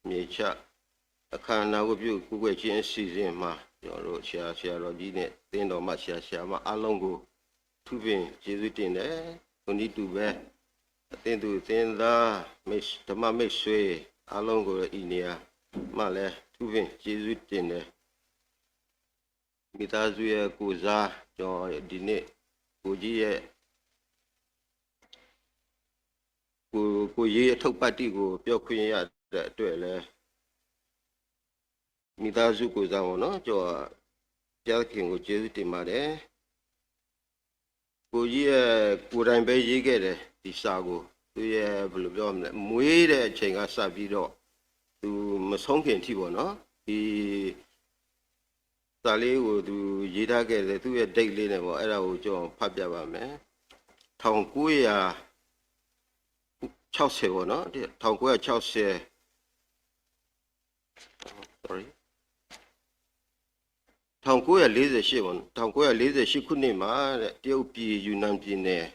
မြေချအခမ်းအနားဝတ်ပြုကိုးကွယ်ခြင်းအစီအစဉ်မှာ ကျွန်တော်တို့ဆရာဆရာတော်ကြီးနဲ့သင်းတော်မှဆရာဆရာမအားလုံးကို ထူးပင်ကျေးဇူးတင်တယ်။ ထိုနည်းတူပဲ အသင်းသူအသင်းသား မိတ်-ဓမ္မမိတ်ဆွေအားလုံးကို ဒီနေရာမှလည်း ထူးပင်ကျေးဇူးတင်တယ်။ မိသားစုရဲ့ကိုယ်စား ကျွန်တော်ဒီနေ့ ကိုကြီးရဲ့ ကို-, ကိုကြီးရဲ့ထုတ်ပတ်တိကိုပြောခွင့်ရတဲ့အတွက်လည်း မိသားစုကိုယ်စားပေါ့နော် ကျွန်တော်ဘုရားသခင်ကိုကျေးဇူးတင်ပါတယ်။ ကိုကြီးရဲ့ကိုယ်တိုင်ပဲရေးခဲ့တယ် ဒီစာကို။ သူရဲ့ ဘယ်လိုပြောမလဲ မွေးတဲ့အချိန်ကစပြီးတော့ သူမဆုံးခင်ထိပေါ့နော် ဒီ စာလေးကိုသူရေးထားခဲ့တယ် သူ့ရဲ့ date လေးနဲ့ပေါ့ အဲ့ဒါကိုကျွန်တော်ဖတ်ပြပါမယ်။ ထောင်ကိုးရာခြောက်ဆယ်ပေါ့နော် ထောင်ကိုးရာခြောက်ဆယ် sorry ထောင်ကိုးရာလေးဆယ့်ရှစ်ပေါ့နော် ထောင်ကိုးရာလေးဆယ့်ရှစ်ခုနှစ်မှာတဲ့ တရုတ်ပြည်ယူနန်ပြည်နယ်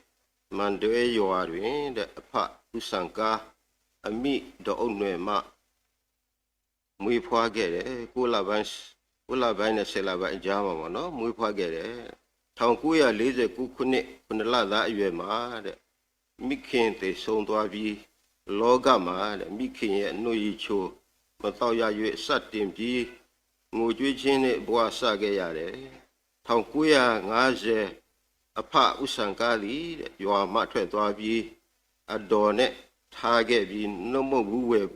မန်တွဲရွာတွင်တဲ့အဖဦးစံကား အမိဒေါ်အုပ်နွယ်မှ မွေးဖွားခဲ့တယ် ကိုးလပိုင်း ကိုးလပိုင်းနဲ့ဆယ်လပိုင်းအကြားမှာပေါ့နော် မွေးဖွားခဲ့တယ်။ ထောင်ကိုးရာလေးဆယ့်ကိုးခုနှစ် ခုနှစ်လသားအရွယ်မှာတဲ့ မိခင်သေဆုံးသွားပြီး လောကမှာတဲ့ မိခင်ရဲ့နှုတ်ရချိုမသောက်ရ၍စတင်ပြီး ငိုကြွေးခြင်းနှင့်ဘဝစခဲ့ရတယ်။ ထောင်ကိုးရာငါးဆယ် အဖဦးစံကားသည်တဲ့ ရွာမှထွက်သွားပြီး အဒေါ်နဲ့ထားခဲ့ပြီး နှုတ်မုန့်ဘူးဝယ်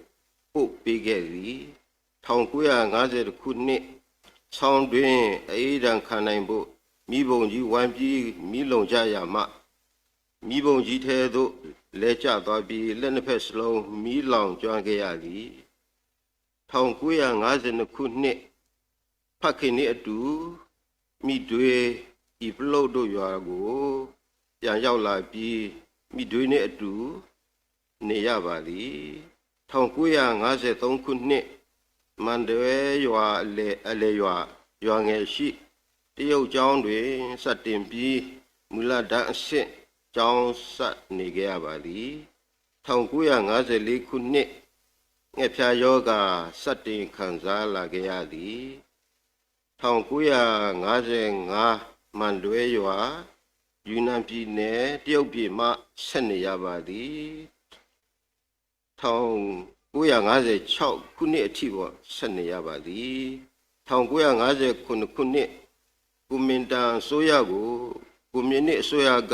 ပို့ပေးခဲ့သည်။ ထောင်ကိုးရာငါးဆယ်တစ်ခုနှစ် ဆောင်းတွင်း အအေးဒဏ်ခံနိုင်ဖို့ မီးပုံကြီးဝိုင်းပြီး မီးလျှံကြရာမှ မီးပုံကြီးထဲသို့လဲကျသွားပြီး လက်နှစ်ဖက်စလုံးမီးလောင်ကျွမ်းခဲ့ရသည်။ ထောင်ကိုးရာငါးဆယ်နှစ်ခုနှစ် ဖခင်နှင့်အတူ မိဒွေ အံပလုတ်တို့ရွာကို ပြန်ရောက်လာပြီး မိဒွေနှင့်အတူ နေရပါသည်။ ထောင်ကိုးရာငါးဆယ်သုံးခုနှစ် မန်တွဲရွာအလယ်-, အလယ်ရွာ ရွာငယ်ရှိ တရုတ်ကျောင်းတွင် စတင်ပြီး မူလတန်းအဆင့် ကျောင်းဆက်နေခဲ့ရပါသည်။ ထောင်ကိုးရာငါးဆယ်လေးခုနှစ် ငှက်ဖျားရောဂါ စတင်ခံစားလာခဲ့ရသည်။ ထောင်ကိုးရာငါးဆယ်ငါး မန်တွဲရွာ ယူနန်ပြည်နယ် တရုတ်ပြည်မှ ဆက်နေရပါသည်။ ထောင်ကိုးရာငါးဆယ်ခြောက်ခုနှစ်အထိပေါ့ ဆက်နေရပါသည်။ ထောင်ကိုးရာငါးဆယ်ခုနှစ်ခုနှစ် ကွန်မင်တန်အစိုးရကို ကွန်မြူနစ်အစိုးရက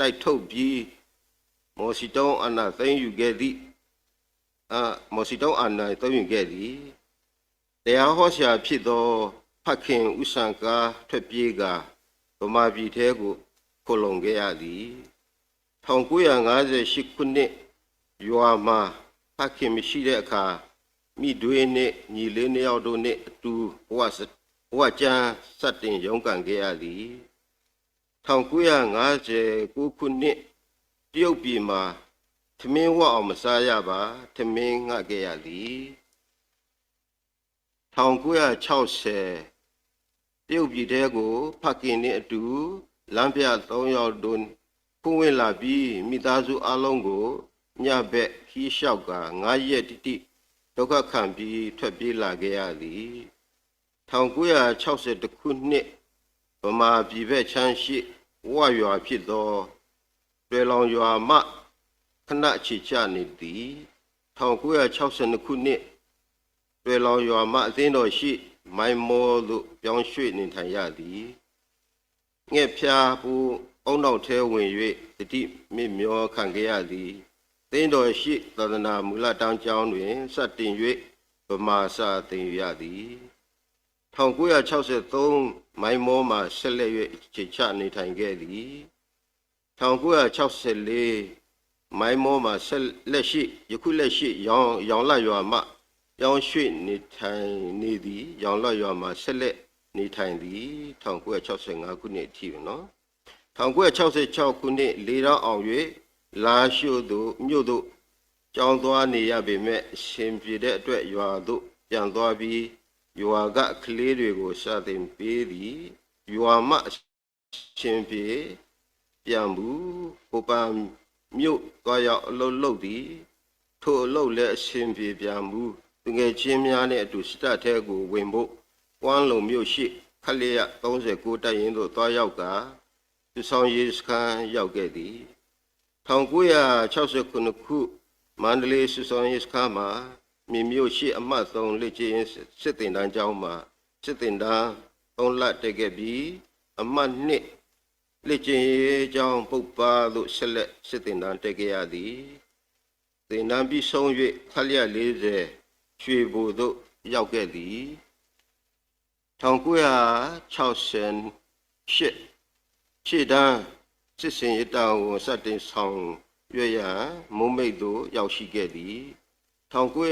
တိုက်ထုတ်ပြီး မော်စီတုန်းအာဏာသိမ်းယူခဲ့သည့် အာ မော်စီတုန်းအာဏာသိမ်းယူခဲ့သည်။ တရားဟောဆရာဖြစ်သော ဖခင်ဦးစံကား ထွက်ပြေးကာ ဗမာပြည်ထဲကို ခိုလှုံခဲ့ရသည်။ ထောင်ကိုးရာငါးဆယ်ရှစ်ခုနှစ် ရွာမှာ ဖခင်မရှိတဲ့အခါ မိဒွေနှင့်ညီလေးနှစ်ယောက်တို့နှင့်အတူ ဘဝစ-, ဘဝကျမ်း စတင်ရုန်းကန်ခဲ့ရသည်။ ထောင်ကိုးရာငါးဆယ်ကိုးခုနှစ် တရုတ်ပြည်မှာ ထမင်းဝအောင်မစားရပါ ထမင်းငတ်ခဲ့ရသည်။ ထောင်ကိုးရာခြောက်ဆယ် တရုတ်ပြည်ထဲကို ဖခင်နှင့်အတူ လမ်းပြသုံးယောက်တို့ ခိုးဝင်လာပြီး မိသားစုအားလုံးကို ညဘက်ခီးလျှောက်ကာ ငါးရက်တိတိ ဒုက္ခခံပြီး ထွက်ပြေးလာခဲ့ရသည်။ ထောင်ကိုးရာခြောက်ဆယ်တစ်ခုနှစ် ဗမာပြည်ဘက်ခြမ်းရှိ ဝရွာဖြစ်သော တွယ်လောင်ရွာမှ ခဏခြေချနေသည်။ ထောင်ကိုးရာခြောက်ဆယ်နှစ်ခုနှစ် တွယ်လောင်ရွာမှ အသင်းတော်ရှိ မိုင်းမောသို့ ပြောင်းရွှေ့နေထိုင်ရသည်။ ငှက်ဖျားပိုး ဦးနှောက်ထဲဝင်၍ သတိမေ့မျောခံခဲ့ရသည်။ သင်းတော်ရှိ သာသနာမူလတန်းကျောင်းတွင် စတင်၍ ဗမာစာသင်ယူရသည်။ ထောင်ကိုးရာခြောက်ဆယ်သုံး မိုင်းမောမှာ ဆက်လက်၍ အခြေချနေထိုင်ခဲ့သည်။ ထောင်ကိုးရာခြောက်ဆယ်လေး မိုင်းမောမှာ ဆက်လက်ရှိ ယခုလက်ရှိ ရောင်-, ရောင်လတ်ရွာမှ ပြောင်းရွှေ့နေထိုင်နေသည်။ ရောင်လတ်ရွာမှာ ဆက်လက်နေထိုင်သည်။ ထောင်ကိုးရာခြောက်ဆယ်ငါးခုနှစ်အထိပေါ့နော်။ ထောင်ကိုးရာခြောက်ဆယ်ခြောက်ခုနှစ် လေတောင်းအောင်၍ လားရှိုးသို့ မြို့သို့ ကျောင်းသွားနေရပေမဲ့ အဆင်ပြေတဲ့အတွက် ရွာသို့ပြန်သွားပြီး ရွာကအကလေးတွေကို စာသင်ပေးသည်။ ရွာမှအဆင်ပြေပြန်ဘူး။ ဟိုပန်မြို့သွားရောက်အလုပ်လုပ်သည်။ ထိုအလုပ်လည်းအဆင်ပြေပြန်ဘူး သူငယ်ချင်းများနှင့်အတူ စစ်တပ်ထဲကို ဝင်ဖို့ ကွမ်းလုံမြို့ရှိ ခလရ သုံးဆယ့်ကိုး တပ်ရင်းသို့ သွားရောက်ကာ စစ်ဆောင်ရေးစခန်း ရောက်ခဲ့သည်။ ထောင့်ကိုးရာခြောက်ဆယ့်ခုနစ်ခု မန္တလေးစစ်ဆောင်ရေးစခန်းမှာ မြေမြို့ရှိ အမှတ်သုံး လေ့ကျင့်ရေးစစ်သင်တန်းကျောင်းမှာ စစ်သင်တန်း သုံးလ တက်ခဲ့ပြီး အမှတ်နှစ် လေ့ကျင့်ရေးကျောင်း ပုပ်ပန်းသို့ ဆက်လက်စစ်သင်တန်း တက်ခဲ့ရသည်။ သင်တန်းပြီးဆုံး၍ ခလရ လေးဆယ် ရွှေဘိုသို့ ရောက်ခဲ့သည်။ ထောင့်ကိုးရာခြောက်ဆယ့်ရှစ် ရှေ့တန်းစစ်ဆင်ရေးတာဝန် စတင်ဆောင်ရွက်ရန် မိုးမိတ်သို့ ရောက်ရှိခဲ့သည်။ ထောင့်ကိုး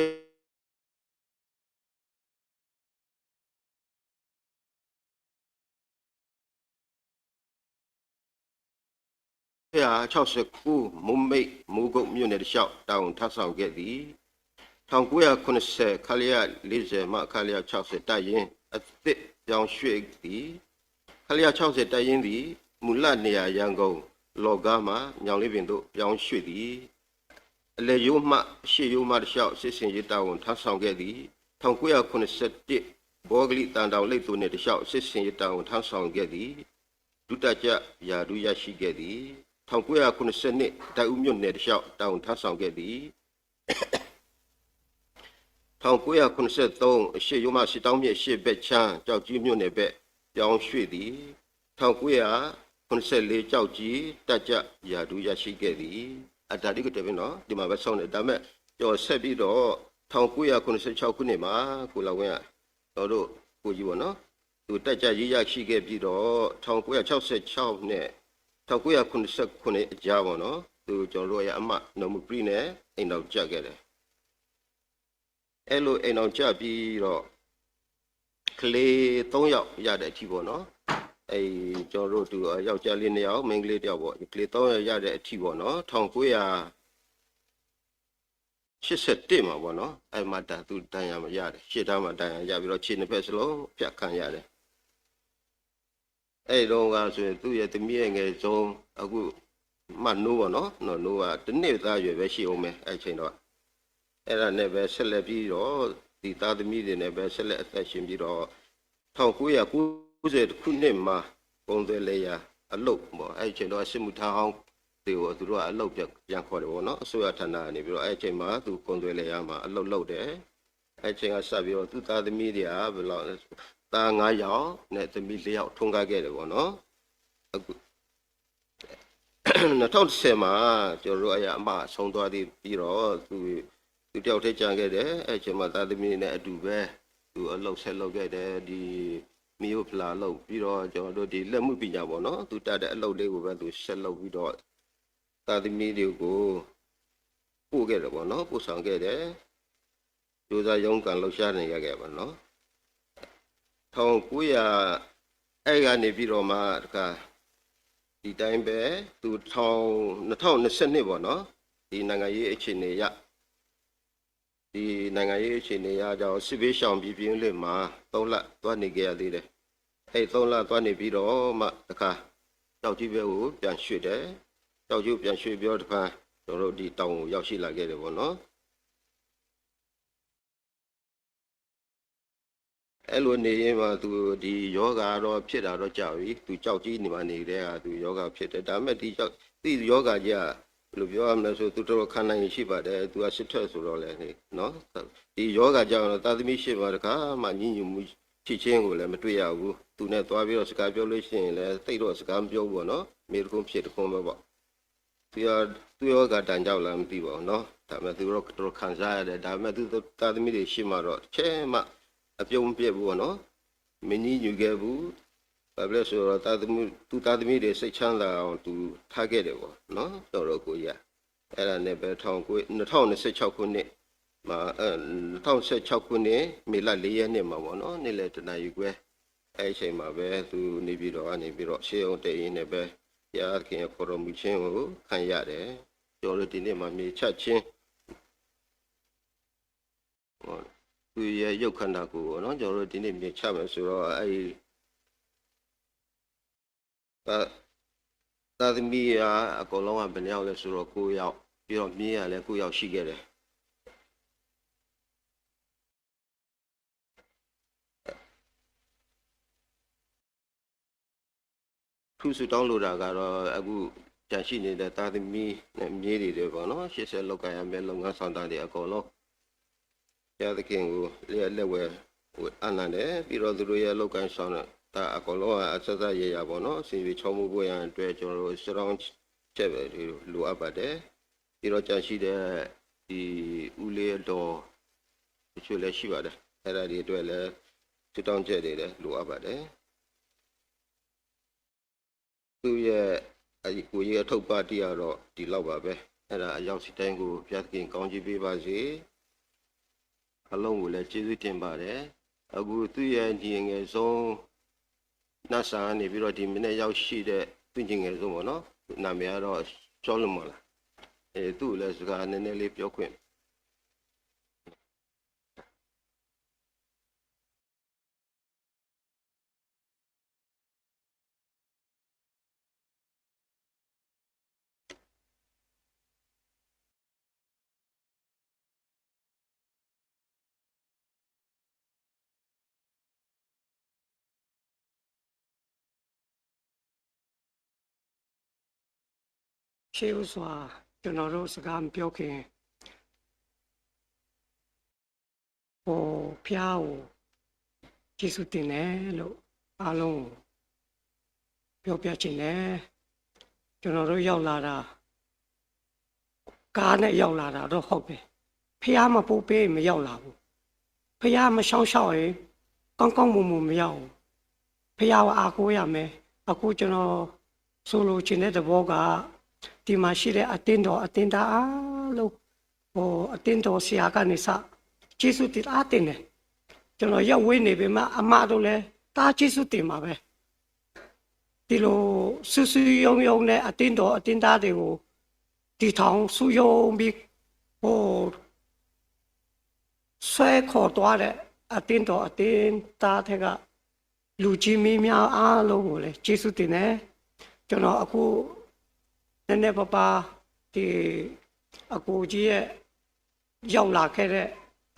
ရာခြောက်ဆယ့်ကိုး မိုးမိတ် မိုးကုတ်မြို့နယ်တစ်လျှောက် တာဝန်ထမ်းဆောင်ခဲ့သည်။ ထောင့်ကိုးရာခုနှစ်ဆယ် ခလရ လေးဆယ်မှ ခလရ ခြောက်ဆယ် တပ်ရင်းအသစ် ပြောင်းရွှေ့သည်။ ခလရ ခြောက်ဆယ် တပ်ရင်းသည် မူလနေရာ ရန်ကုန် လှော်ကားမှ ညောင်လေးပင်သို့ ပြောင်းရွှေ့သည်။ အလဲရိုးမှ အရှေ့ရိုးမတစ်လျှောက် စစ်ဆင်ရေးတာဝန်ထမ်းဆောင်ခဲ့သည်။ ထောင့်ကိုးရာခုနှစ်ဆယ့်တစ် ဘောကလီ သံတောင် လိပ်သိုနယ်တစ်လျှောက် စစ်ဆင်ရေးတာဝန်ထမ်းဆောင်ခဲ့သည်။ ဒုတပ်ကြပ်ရာထူးရရှိခဲ့သည်။ ထောင့်ကိုးရာခုနှစ်ဆယ့်နှစ် ဒိုက်ဦးမြို့နယ်တစ်လျှောက် တာဝန်ထမ်းဆောင်ခဲ့သည်။ ထောင့်ကိုးရာခုနှစ်ဆယ့်သုံး အရှေ့ရိုးမ စစ်တောင်းမြစ်အရှေ့ဘက်ခြမ်း ကျောက်ကြီးမြို့နယ်ဘက် ပြောင်းရွှေ့သည်။ ထောင့်ကိုးရာခုနှစ်ဆယ့်လေး ကျောက်ကြီး တပ်ကြပ်ရာထူးရရှိခဲ့သည်. အတၢ်ဒ်ကတၢၢ်ဖဲနီၤ ဒ်မးဘၣ်ဆိန့ၣ် ဒါမ့ၢ် ကၠီၤဆက်ပြီးတော့ ထောင့်ကိုးရာခုနှစ်ဆယ့်ခြောက်ခုနှစ်မှာ ကိုလဝင်း ကျွန်တော်တို့ ကိုကြီးပေါ့နော် သူတပ်ကြပ်ရေးရရှိခဲ့ပြီးတော့ ထောင့်ကိုးရာခြောက်ဆယ့်ခြောက်နဲ့ ထောင့်ကိုးရာခုနှစ်ဆယ့်ခုနှစ်အကြားပေါ့နော် သူကျွန်တော်တို့ရဲ့အမှတ် နော်မူပရီနဲ့ အိမ်ထောင်ကျခဲ့တယ်။ အဲ့လိုအိမ်ထောင်ကျပြီးတော့ ကလေးသုံးယောက်ရတဲ့အထိပေါ့နော် အဲ့ကျွန်တော်တို့သူယောက်ျားလေးနှစ်ယောက် မိန်းကလေးတစ်ယောက်ပေါ့ ကလေးသုံးယောက်ရတဲ့အထိပေါ့နော် ထောင့်ကိုးရာ ရှစ်ဆယ့်တစ်မှာပေါ့နော် အဲ့မှာတၢ်သူတၢ်ရံၢ်ရတယ် ရှစ်တန်းမှာတၢ်ရံၢ်ရပြီးတော့ ခြေနှစ်ဖက်စလုံးဖြတ်ခံရတယ် အဲ့ဒီတုန်းကဆိုရင် သူ့ရဲ့သမီးအငယ်ဆုံး အခု မနိုးပေါ့နော် နော် နိုးက တစ်နှစ်သားအရွယ်ပဲရှိဦးမယ် အဲ့ချိန်တော့ အဲ့ဒါနဲ့ပဲဆက်လက်ပြီးတော့ ဒီသားသမီးတွေနဲ့ပဲဆက်လက်အသက်ရှင်ပြီးတော့ ထောင့်ကိုးရာကိုးဆယ့်တစ်ခုနှစ်မှာ ကုန်သွယ်လယ်ယာအလုပ်ပေါ့ အဲ့ချိန်တော့ စစ်မှုထမ်းဟောင်းတွေကို သူတို့ကအလုပ်ပြန်ပြန်ခေါ်တယ်ပေါ့နော် အစိုးရဌာနကနေပြီးတော့ အဲ့ချိန်မှာသူကုန်သွယ်လယ်ယာမှာအလုပ်လုပ်တယ် အဲ့ချိန်ကစပြီးတော့ သူ့သားသမီးတွေကဘယ်လောက်လဲဆို သားငါးယောက်နဲ့ သမီးလေးယောက် ထွန်းကားခဲ့တယ်ပေါ့နော်။ အခု နှစ်ထောင့်တစ်ဆယ်မှာ ကျွန်တော်တို့အရအမဆုံးသွားပြီးတော့ သူသူတယောက်တည်းကျန်ခဲ့တယ် အဲ့ချိန်မှာသားသမီးနဲ့အတူပဲ သူအလုပ်ဆက်လုပ်ခဲ့တယ် ဒီမီးအိုဖျါအလုပ် ပြီးတော့ကျွန်တော်တို့ဒီလက်မှုပညာပေါ့နော် သူတတ်တဲ့အလုပ်လေးကိုပဲသူဆက်လုပ်ပြီးတော့ သားသမီးတွေကိုပို့ခဲ့တယ်ပေါ့နော် ပို့ဆောင်ခဲ့တယ် ကြိုးစားရုန်းကန်လှုပ်ရှားနေခဲ့ပါနော် ထောင့်ကိုးရာ အဲ့ကနေပြီးတော့မှတခါ ဒီတိုင်းပဲ သူထောင့် နှစ်ထောင့်နှစ်ဆယ့်နှစ်ပေါ့နော် ဒီနိုင်ငံရေးအခြေအနေအရ ဒီနိုင်ငံရေးအခြေအနေအရတော့ စစ်ဘေးရှောင်ပြည်ပြင်းလေးမှာ သုံးလသွားနေခဲ့ရသေးတယ် အဲ့သုံးလသွားနေပြီးတော့မှတခါ ကျောက်ကြီးဘက်ကိုပြန်ရွှေ့တယ် ကျောက်ကြီးကိုပြန်ရွှေ့ပြီးတော့တခါ ကျွန်တော်တို့ဒီတောင်ကိုရောက်ရှိလာခဲ့တယ်ပေါ့နော် အဲ့လိုနေရင်မှသူဒီယောဂါတော့ဖြစ်တာတော့ကြာပြီ သူကျောက်ကြီးနေမှာနေတဲ့ကသူယောဂါဖြစ်တယ် ဒါပေမဲ့ဒီကျောက်ဒီယောဂါကြီးကဘယ်လိုပြောရမလဲဆို သူတော်တော်ခံနိုင်ရရှိပါတယ် သူကစစ်ထွက်ဆိုတော့လေနော် ဒီယောဂါကြောင့်တော့သားသမီးရှေ့မှာတခါမှညည်းညူးမှုဖြစ်ခြင်းကိုလည်းမတွေ့ရဘူး သူနဲ့သွားပြီးတော့စကားပြောလို့ရှိရင်လည်းသိပ်တော့စကားမပြောဘူးပေါ့နော် မေးတစ်ခုဖြေတစ်ခုပဲပေါ့ သူရောသူရောဂါတန်ကြောက်လားမသိပါဘူးနော်ဒါပေမဲ့သူတို့တော်တော်ခံစားရတယ်ဒါပေမဲ့သူသားသမီးတွေရှေ့မှာတော့တစ်ချက်မှအပြုံးမပြတ်ဘူးပေါ့နော်မငြီးညူးခဲ့ဘူးဘာဖြစ်လဲဆိုတော့သားသမီးသူသားသမီးတွေစိတ်ချမ်းသာအောင်သူထားခဲ့တယ်ပေါ့နော်ကျွန်တော်တို့ကိုကြီးကအဲ့ဒါနဲ့ပဲထောင့်ကိုနှစ်ထောင့်နှစ်ဆယ့်ခြောက်ခုနှစ်မှာအဲနှစ်ထောင့်နှစ်ဆယ့်ခြောက်ခုနှစ်မေလလေးရက်နေ့မှာပေါ့နော်နေ့လယ်တစ်နာရီခွဲအဲ့အချိန်မှာပဲသူနေပြည်တော်ကနေပြီးတော့ဆေးရုံတက်ရင်းနဲ့ပဲဘုရားသခင်ရဲ့ခေါ်တော်မူခြင်းကိုခံရတယ်ကျွန်တော်တို့ဒီနေ့မှာမြေချခြင်းသူ့ရဲ့ရုပ်ခန္ဓာကိုယ်ပေါ့နော်ကျွန်တော်တို့ဒီနေ့မြေချမယ်ဆိုတော့အဲ့ဒီသားသားသမီးကအကုန်လုံးကဘယ်နှစ်ယောက်လဲဆိုတော့ကိုးယောက်ပြီးတော့မြေးကလည်းကိုးယောက်ရှိခဲ့တယ် ထူးဆူၣ်တီလိာ်တၢ်ဂၤဒီး အခု ကျန်ရှိနေတဲ့ သားသမီးနဲ့ မြေးတွေပေါ့နော်, ရှေ့ဆက်လုပ်ကိုင်ရမယ့် လုပ်ငန်းဆောင်တာတွေအကုန်လုံး ဘုရားသခင်ကို လက်ဝဲအားနာတယ်. ပြီးတော့ သူတို့ရဲ့ လုပ်ကိုင်ဆောင်တာအကုန်လုံးက အစစအရာရာပေါ့နော်, အဆင်ပြေချောမွေ့ဖို့ရန်အတွက် ကျွန်တော်တို့ strong ချက်ပဲ လိုအပ်ပါတယ်. ပြီးတော့ ကျန်ရှိတဲ့ ဒီဦးလေးအဒေါ် တချို့လည်းရှိပါတယ်. အဲ့ဒါတွေအတွက်လည်း ဆုတောင်းချက်တွေလည်း လိုအပ်ပါတယ်. သူ့ရဲ့ အကိုယ်ရေးအထုပ်အပၢ်တည်းကတော့ ဒီလောက်ပါပဲ. အဲ့ဒါ အယောက်စီတိုင်းကို ဘုရားသခင် ကောင်းချီးပေးပါစေ. အားလုံးကိုလည်း ကျေးဇူးတင်ပါတယ်. အခု သူ့ရဲ့ ညီအငယ်ဆုံး နတ်ဆန်ကနေပြီးတော့ ဒီမနေ့ရောက်ရှိတဲ့ သူ့ညီငယ်ဆုံးပေါ့နော်, နာမည်ကတော့ Solomon လား, အဲ သူ့ကိုလည်း စကားနည်းနည်းလေး ပြောခွင့် ရှေးဦးစွာ ကျွန်တော်တို့ စကားမပြောခင် ဟို ဘုရားကို ကျေးဇူးတင်တယ်လို့ အားလုံးကို ပြောပြချင်တယ်. ကျွန်တော်တို့ ရောက်လာတာ ကားနဲ့ ရောက်လာတာတော့ ဟုတ်တယ်. ဘုရား မပို့ပေးရင် မရောက်လာဘူး. ဘုရား မစောင့်ရှောက်ရင် ကောင်းကောင်းမွန်မွန် မရောက်ဘူး. ဘုရားကို အားကိုးရမယ်. အခု ကျွန်တော် ဆိုလိုချင်တဲ့ သဘောက ဒီမှာရှိတဲ့ အသင်းတော် အသင်းသား အားလုံး ဟို အသင်းတော် ဆရာကနေစ ကျေးဇူးတင် အားတင်တယ်. ကျွန်တော် ရပ်ဝေးနေပေမဲ့ အမတို့လည်း တအား ကျေးဇူးတင်မှာပဲ. ဒီလို စုစုရုံးရုံးနဲ့ အသင်းတော် အသင်းသားတွေကို တည်ထောင် စုရုံးပြီး ဟို ဆွဲခေါ်သွားတဲ့ အသင်းတော် အသင်းသားထဲက လူကြီးမင်းများ အားလုံးကိုလည်း ကျေးဇူးတင်တယ်. ကျွန်တော် အခု နည်းနည်းပါးပါး ဒီ အကိုကြီးရဲ့ ရောက်လာခဲ့တဲ့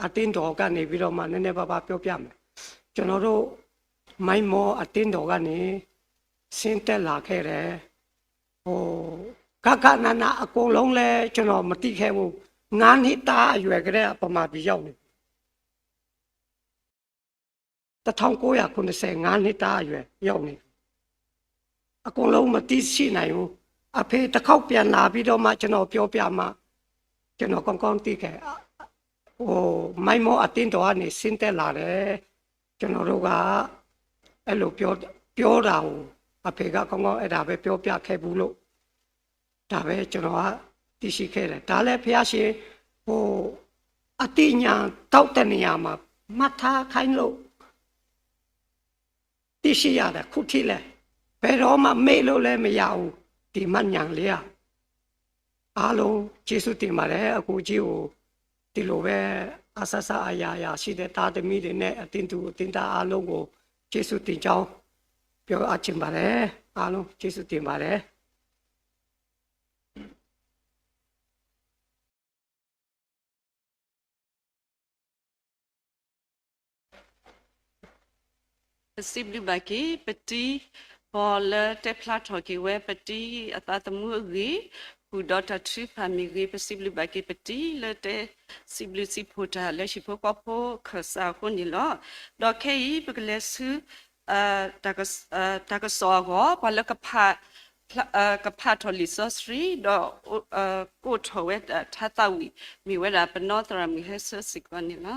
အသင်းတော်ကနေပြီးတော့မှ နည်းနည်းပါးပါး ပြောပြမယ်. ကျွန်တော်တို့ မိုင်းမော် အသင်းတော်ကနေ ဆင်းသက်လာခဲ့တယ်. ဟို ဂဂနန အကုန်လုံးလည်း ကျွန်တော် မသိခဲ့ဘူး. ငါးနှစ်သား အရွယ်ကတည်းက ဗမာပြည်ရောက်နေပြီ. တစ်ထောင်ကိုးရာခုနှစ်ဆယ် ငါးနှစ်သား အရွယ် ရောက်နေပြီ. အကုန်လုံး မသိရှိနိုင်ဘူး. အဖေ တစ်ခေါက် ပြန်လာပြီးတော့မှ ကျွန်တော် ပြောပြမှ ကျွန်တော် ကောင်းကောင်း သိခဲ့. ဟို မိုင်းမော် အသင်းတော်ကနေ ဆင်းသက်လာတယ်. ကျွန်တော်တို့က အဲ့လို ပြော ပြောတာကို အဖေက ကောင်းကောင်း အဲ့ဒါပဲ ပြောပြခဲ့ဘူးလို့ ဒါပဲ ကျွန်တော်က သိရှိခဲ့တယ်. ဒါလည်း ဘုရားရှင် ဟို အသိဉာဏ် ထောက်တနေရာမှာ မှတ်ထားခိုင်းလို့ သိရှိရတယ်. ခုထိလည်း ဘယ်တော့မှ မေ့လို့လည်း မရဘူး. ဒီမှတ်ဉာဏ်လေးက အားလုံး ကျေးဇူးတင်ပါတယ်. အကိုကြီးကို ဒီလိုပဲ အစစအရာရာရှိတဲ့ သားသမီးတွေနဲ့ အသင်းသူအသင်းသား အားလုံးကို ကျေးဇူးတင်ကြောင်း ပြောအပ်ချင်ပါတယ်. အားလုံး ကျေးဇူးတင်ပါတယ်. ပစံးဘျုးဘၣ်က့ၤ ပတံၤ ပှၤလၢတဲဖျါထီၣ်က့ၤဝဲ ပတံၤအသးသမူအဂ့ၢ်, ဃုာ်ဒီးတၢ်ထုကဖၣ်မ့ၢ်ဂ့ၤ, ပစံးဘျုးဘၣ်က့ၤ ပတံၤလၢတဲစံးဘျုးစံးဖှိၣ်တၢ်လၢဟံၣ်ဖိဃီဖိခၢၣ်စးအဃိန့ၣ်လီၤ. ဒီးခဲအံၤ ပကလဲၤဆူ တၢ်ကစီၣ်အဂီၢ် ပှၤလၢ ကဖးထီၣ်လံာ်စီဆှံ ဒီး ကိးထီၣ်ဝဲထါသးဝံၣ် မ့ၢ်ဝဲဒၣ် ပနီၢ်သရၣ်မုၣ်ဟဲဆၢစ့ၢ်ကီးန့ၣ်လီၤ.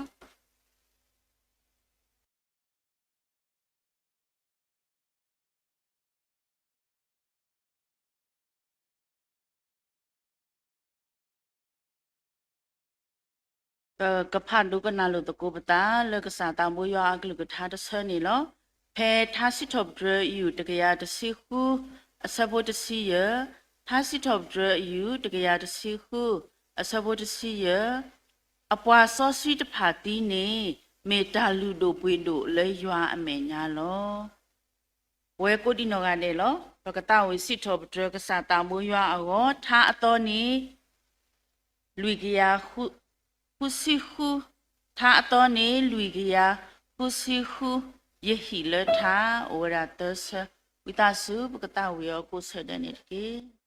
ပကဖးဒိကနၣ်လိာ်သကိးပသး လၢကစၢ်သးဘိယွၤအကလုၢ်ကထါတဆၢန့ၣ်လီၤ. ဖဲထါစံးထီၣ်ပတြၢၤ အယူၢ် တကယၤတဆံဃု အဆၢဖိတဆံယဲၢ်, ထါစံးထီၣ်ပတြၢၤ အယူၢ် တကယၤတဆံဃု အဆၢဖိတဆံယဲၢ်, အပှၤစီဆှံတဖၣ်သံန့ၣ် မ့ၢ်တၢ်လုၢ်ဒိၣ်ပှ့ၤဒိၣ်လၢယွၤအမဲာ်ညါလီၤ. ပဝဲကိးဒံနီၢ်ဂၤဒဲးလီၤ. ပကသးဝံၣ်စံးထီၣ်ပတြၢၤကစၢ်သးဘိယွၤအဂီၢ်, ထါအသီန့ၣ် လွံၢ်ကယၤဃုဆံဃု, ထါအသီန့ၣ် လွံၢ်ကယၤဃုဆံဃု, ယဟံၣ်လၢထါ, အိၣ်ဝဲဒၣ်သၢဆၢ ဝံသးစူၤ ပကသးဝံၣ်အီၤကိးဆၢဒဲးန့ၣ်တက့ၢ်.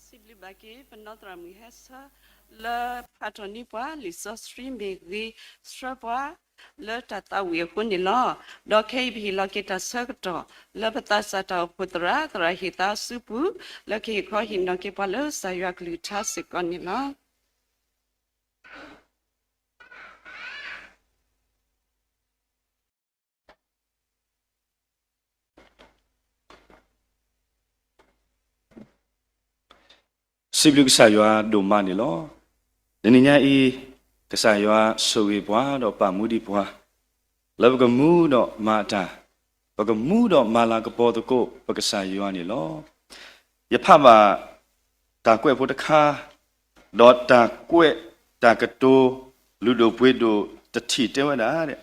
စံးဘျုးဘၣ်က့ၤ ပနီၢ်သရၣ်မုၣ်ဟဲဆၢ လၢဖးထီၣ်န့ၢ်ပှၤလံာ်စီဆှံမ့ၢ်ဂ့ၤ ဆှၢပှၤလၢတၢ်သးဝံၣ်အဃိန့ၣ်လီၤ. ဒီးခဲအံၤပဟ့ၣ်လီၤက့ၤတၢ်ဆၢကတီၢ် လၢပသးစၢ်တၢ်အိၣ်ဖှိၣ်သရၣ် သရၣ်ဟ့ၣ်သးအစုပူၤ လၢကဟ့ၣ်ခီဟ့ၣ်နီၤက့ၤပှၤလၢကစၢ်ယွၤကလုၢ်ကထါစ့ၢ်ကီးန့ၣ်လီၤ. စံးဘျုးကစၢ်ယွၤဒိၣ်မးန့ၣ်လီၤ. တနံၤညါအံၤ ကစၢ်ယွၤဆိၣ်ဂ့ၤပှၤဒီးပာ်မူဒံးပှၤ လၢပကမူဒီးမၤတၢ်, ပကမူဒီးမၤလၤကပီၤသကိး ပကစၢ်ယွၤန့ၣ်လီၤ. ယဖးဘၣ်တၢ်ကွဲးဖိတခါ, ဒီးတၢ်ကွဲးတၢ်ကတိၤလုၢ်ဒိၣ်ပှ့ၤဒိၣ်တထံၣ်တဲဝဲဒၣ်,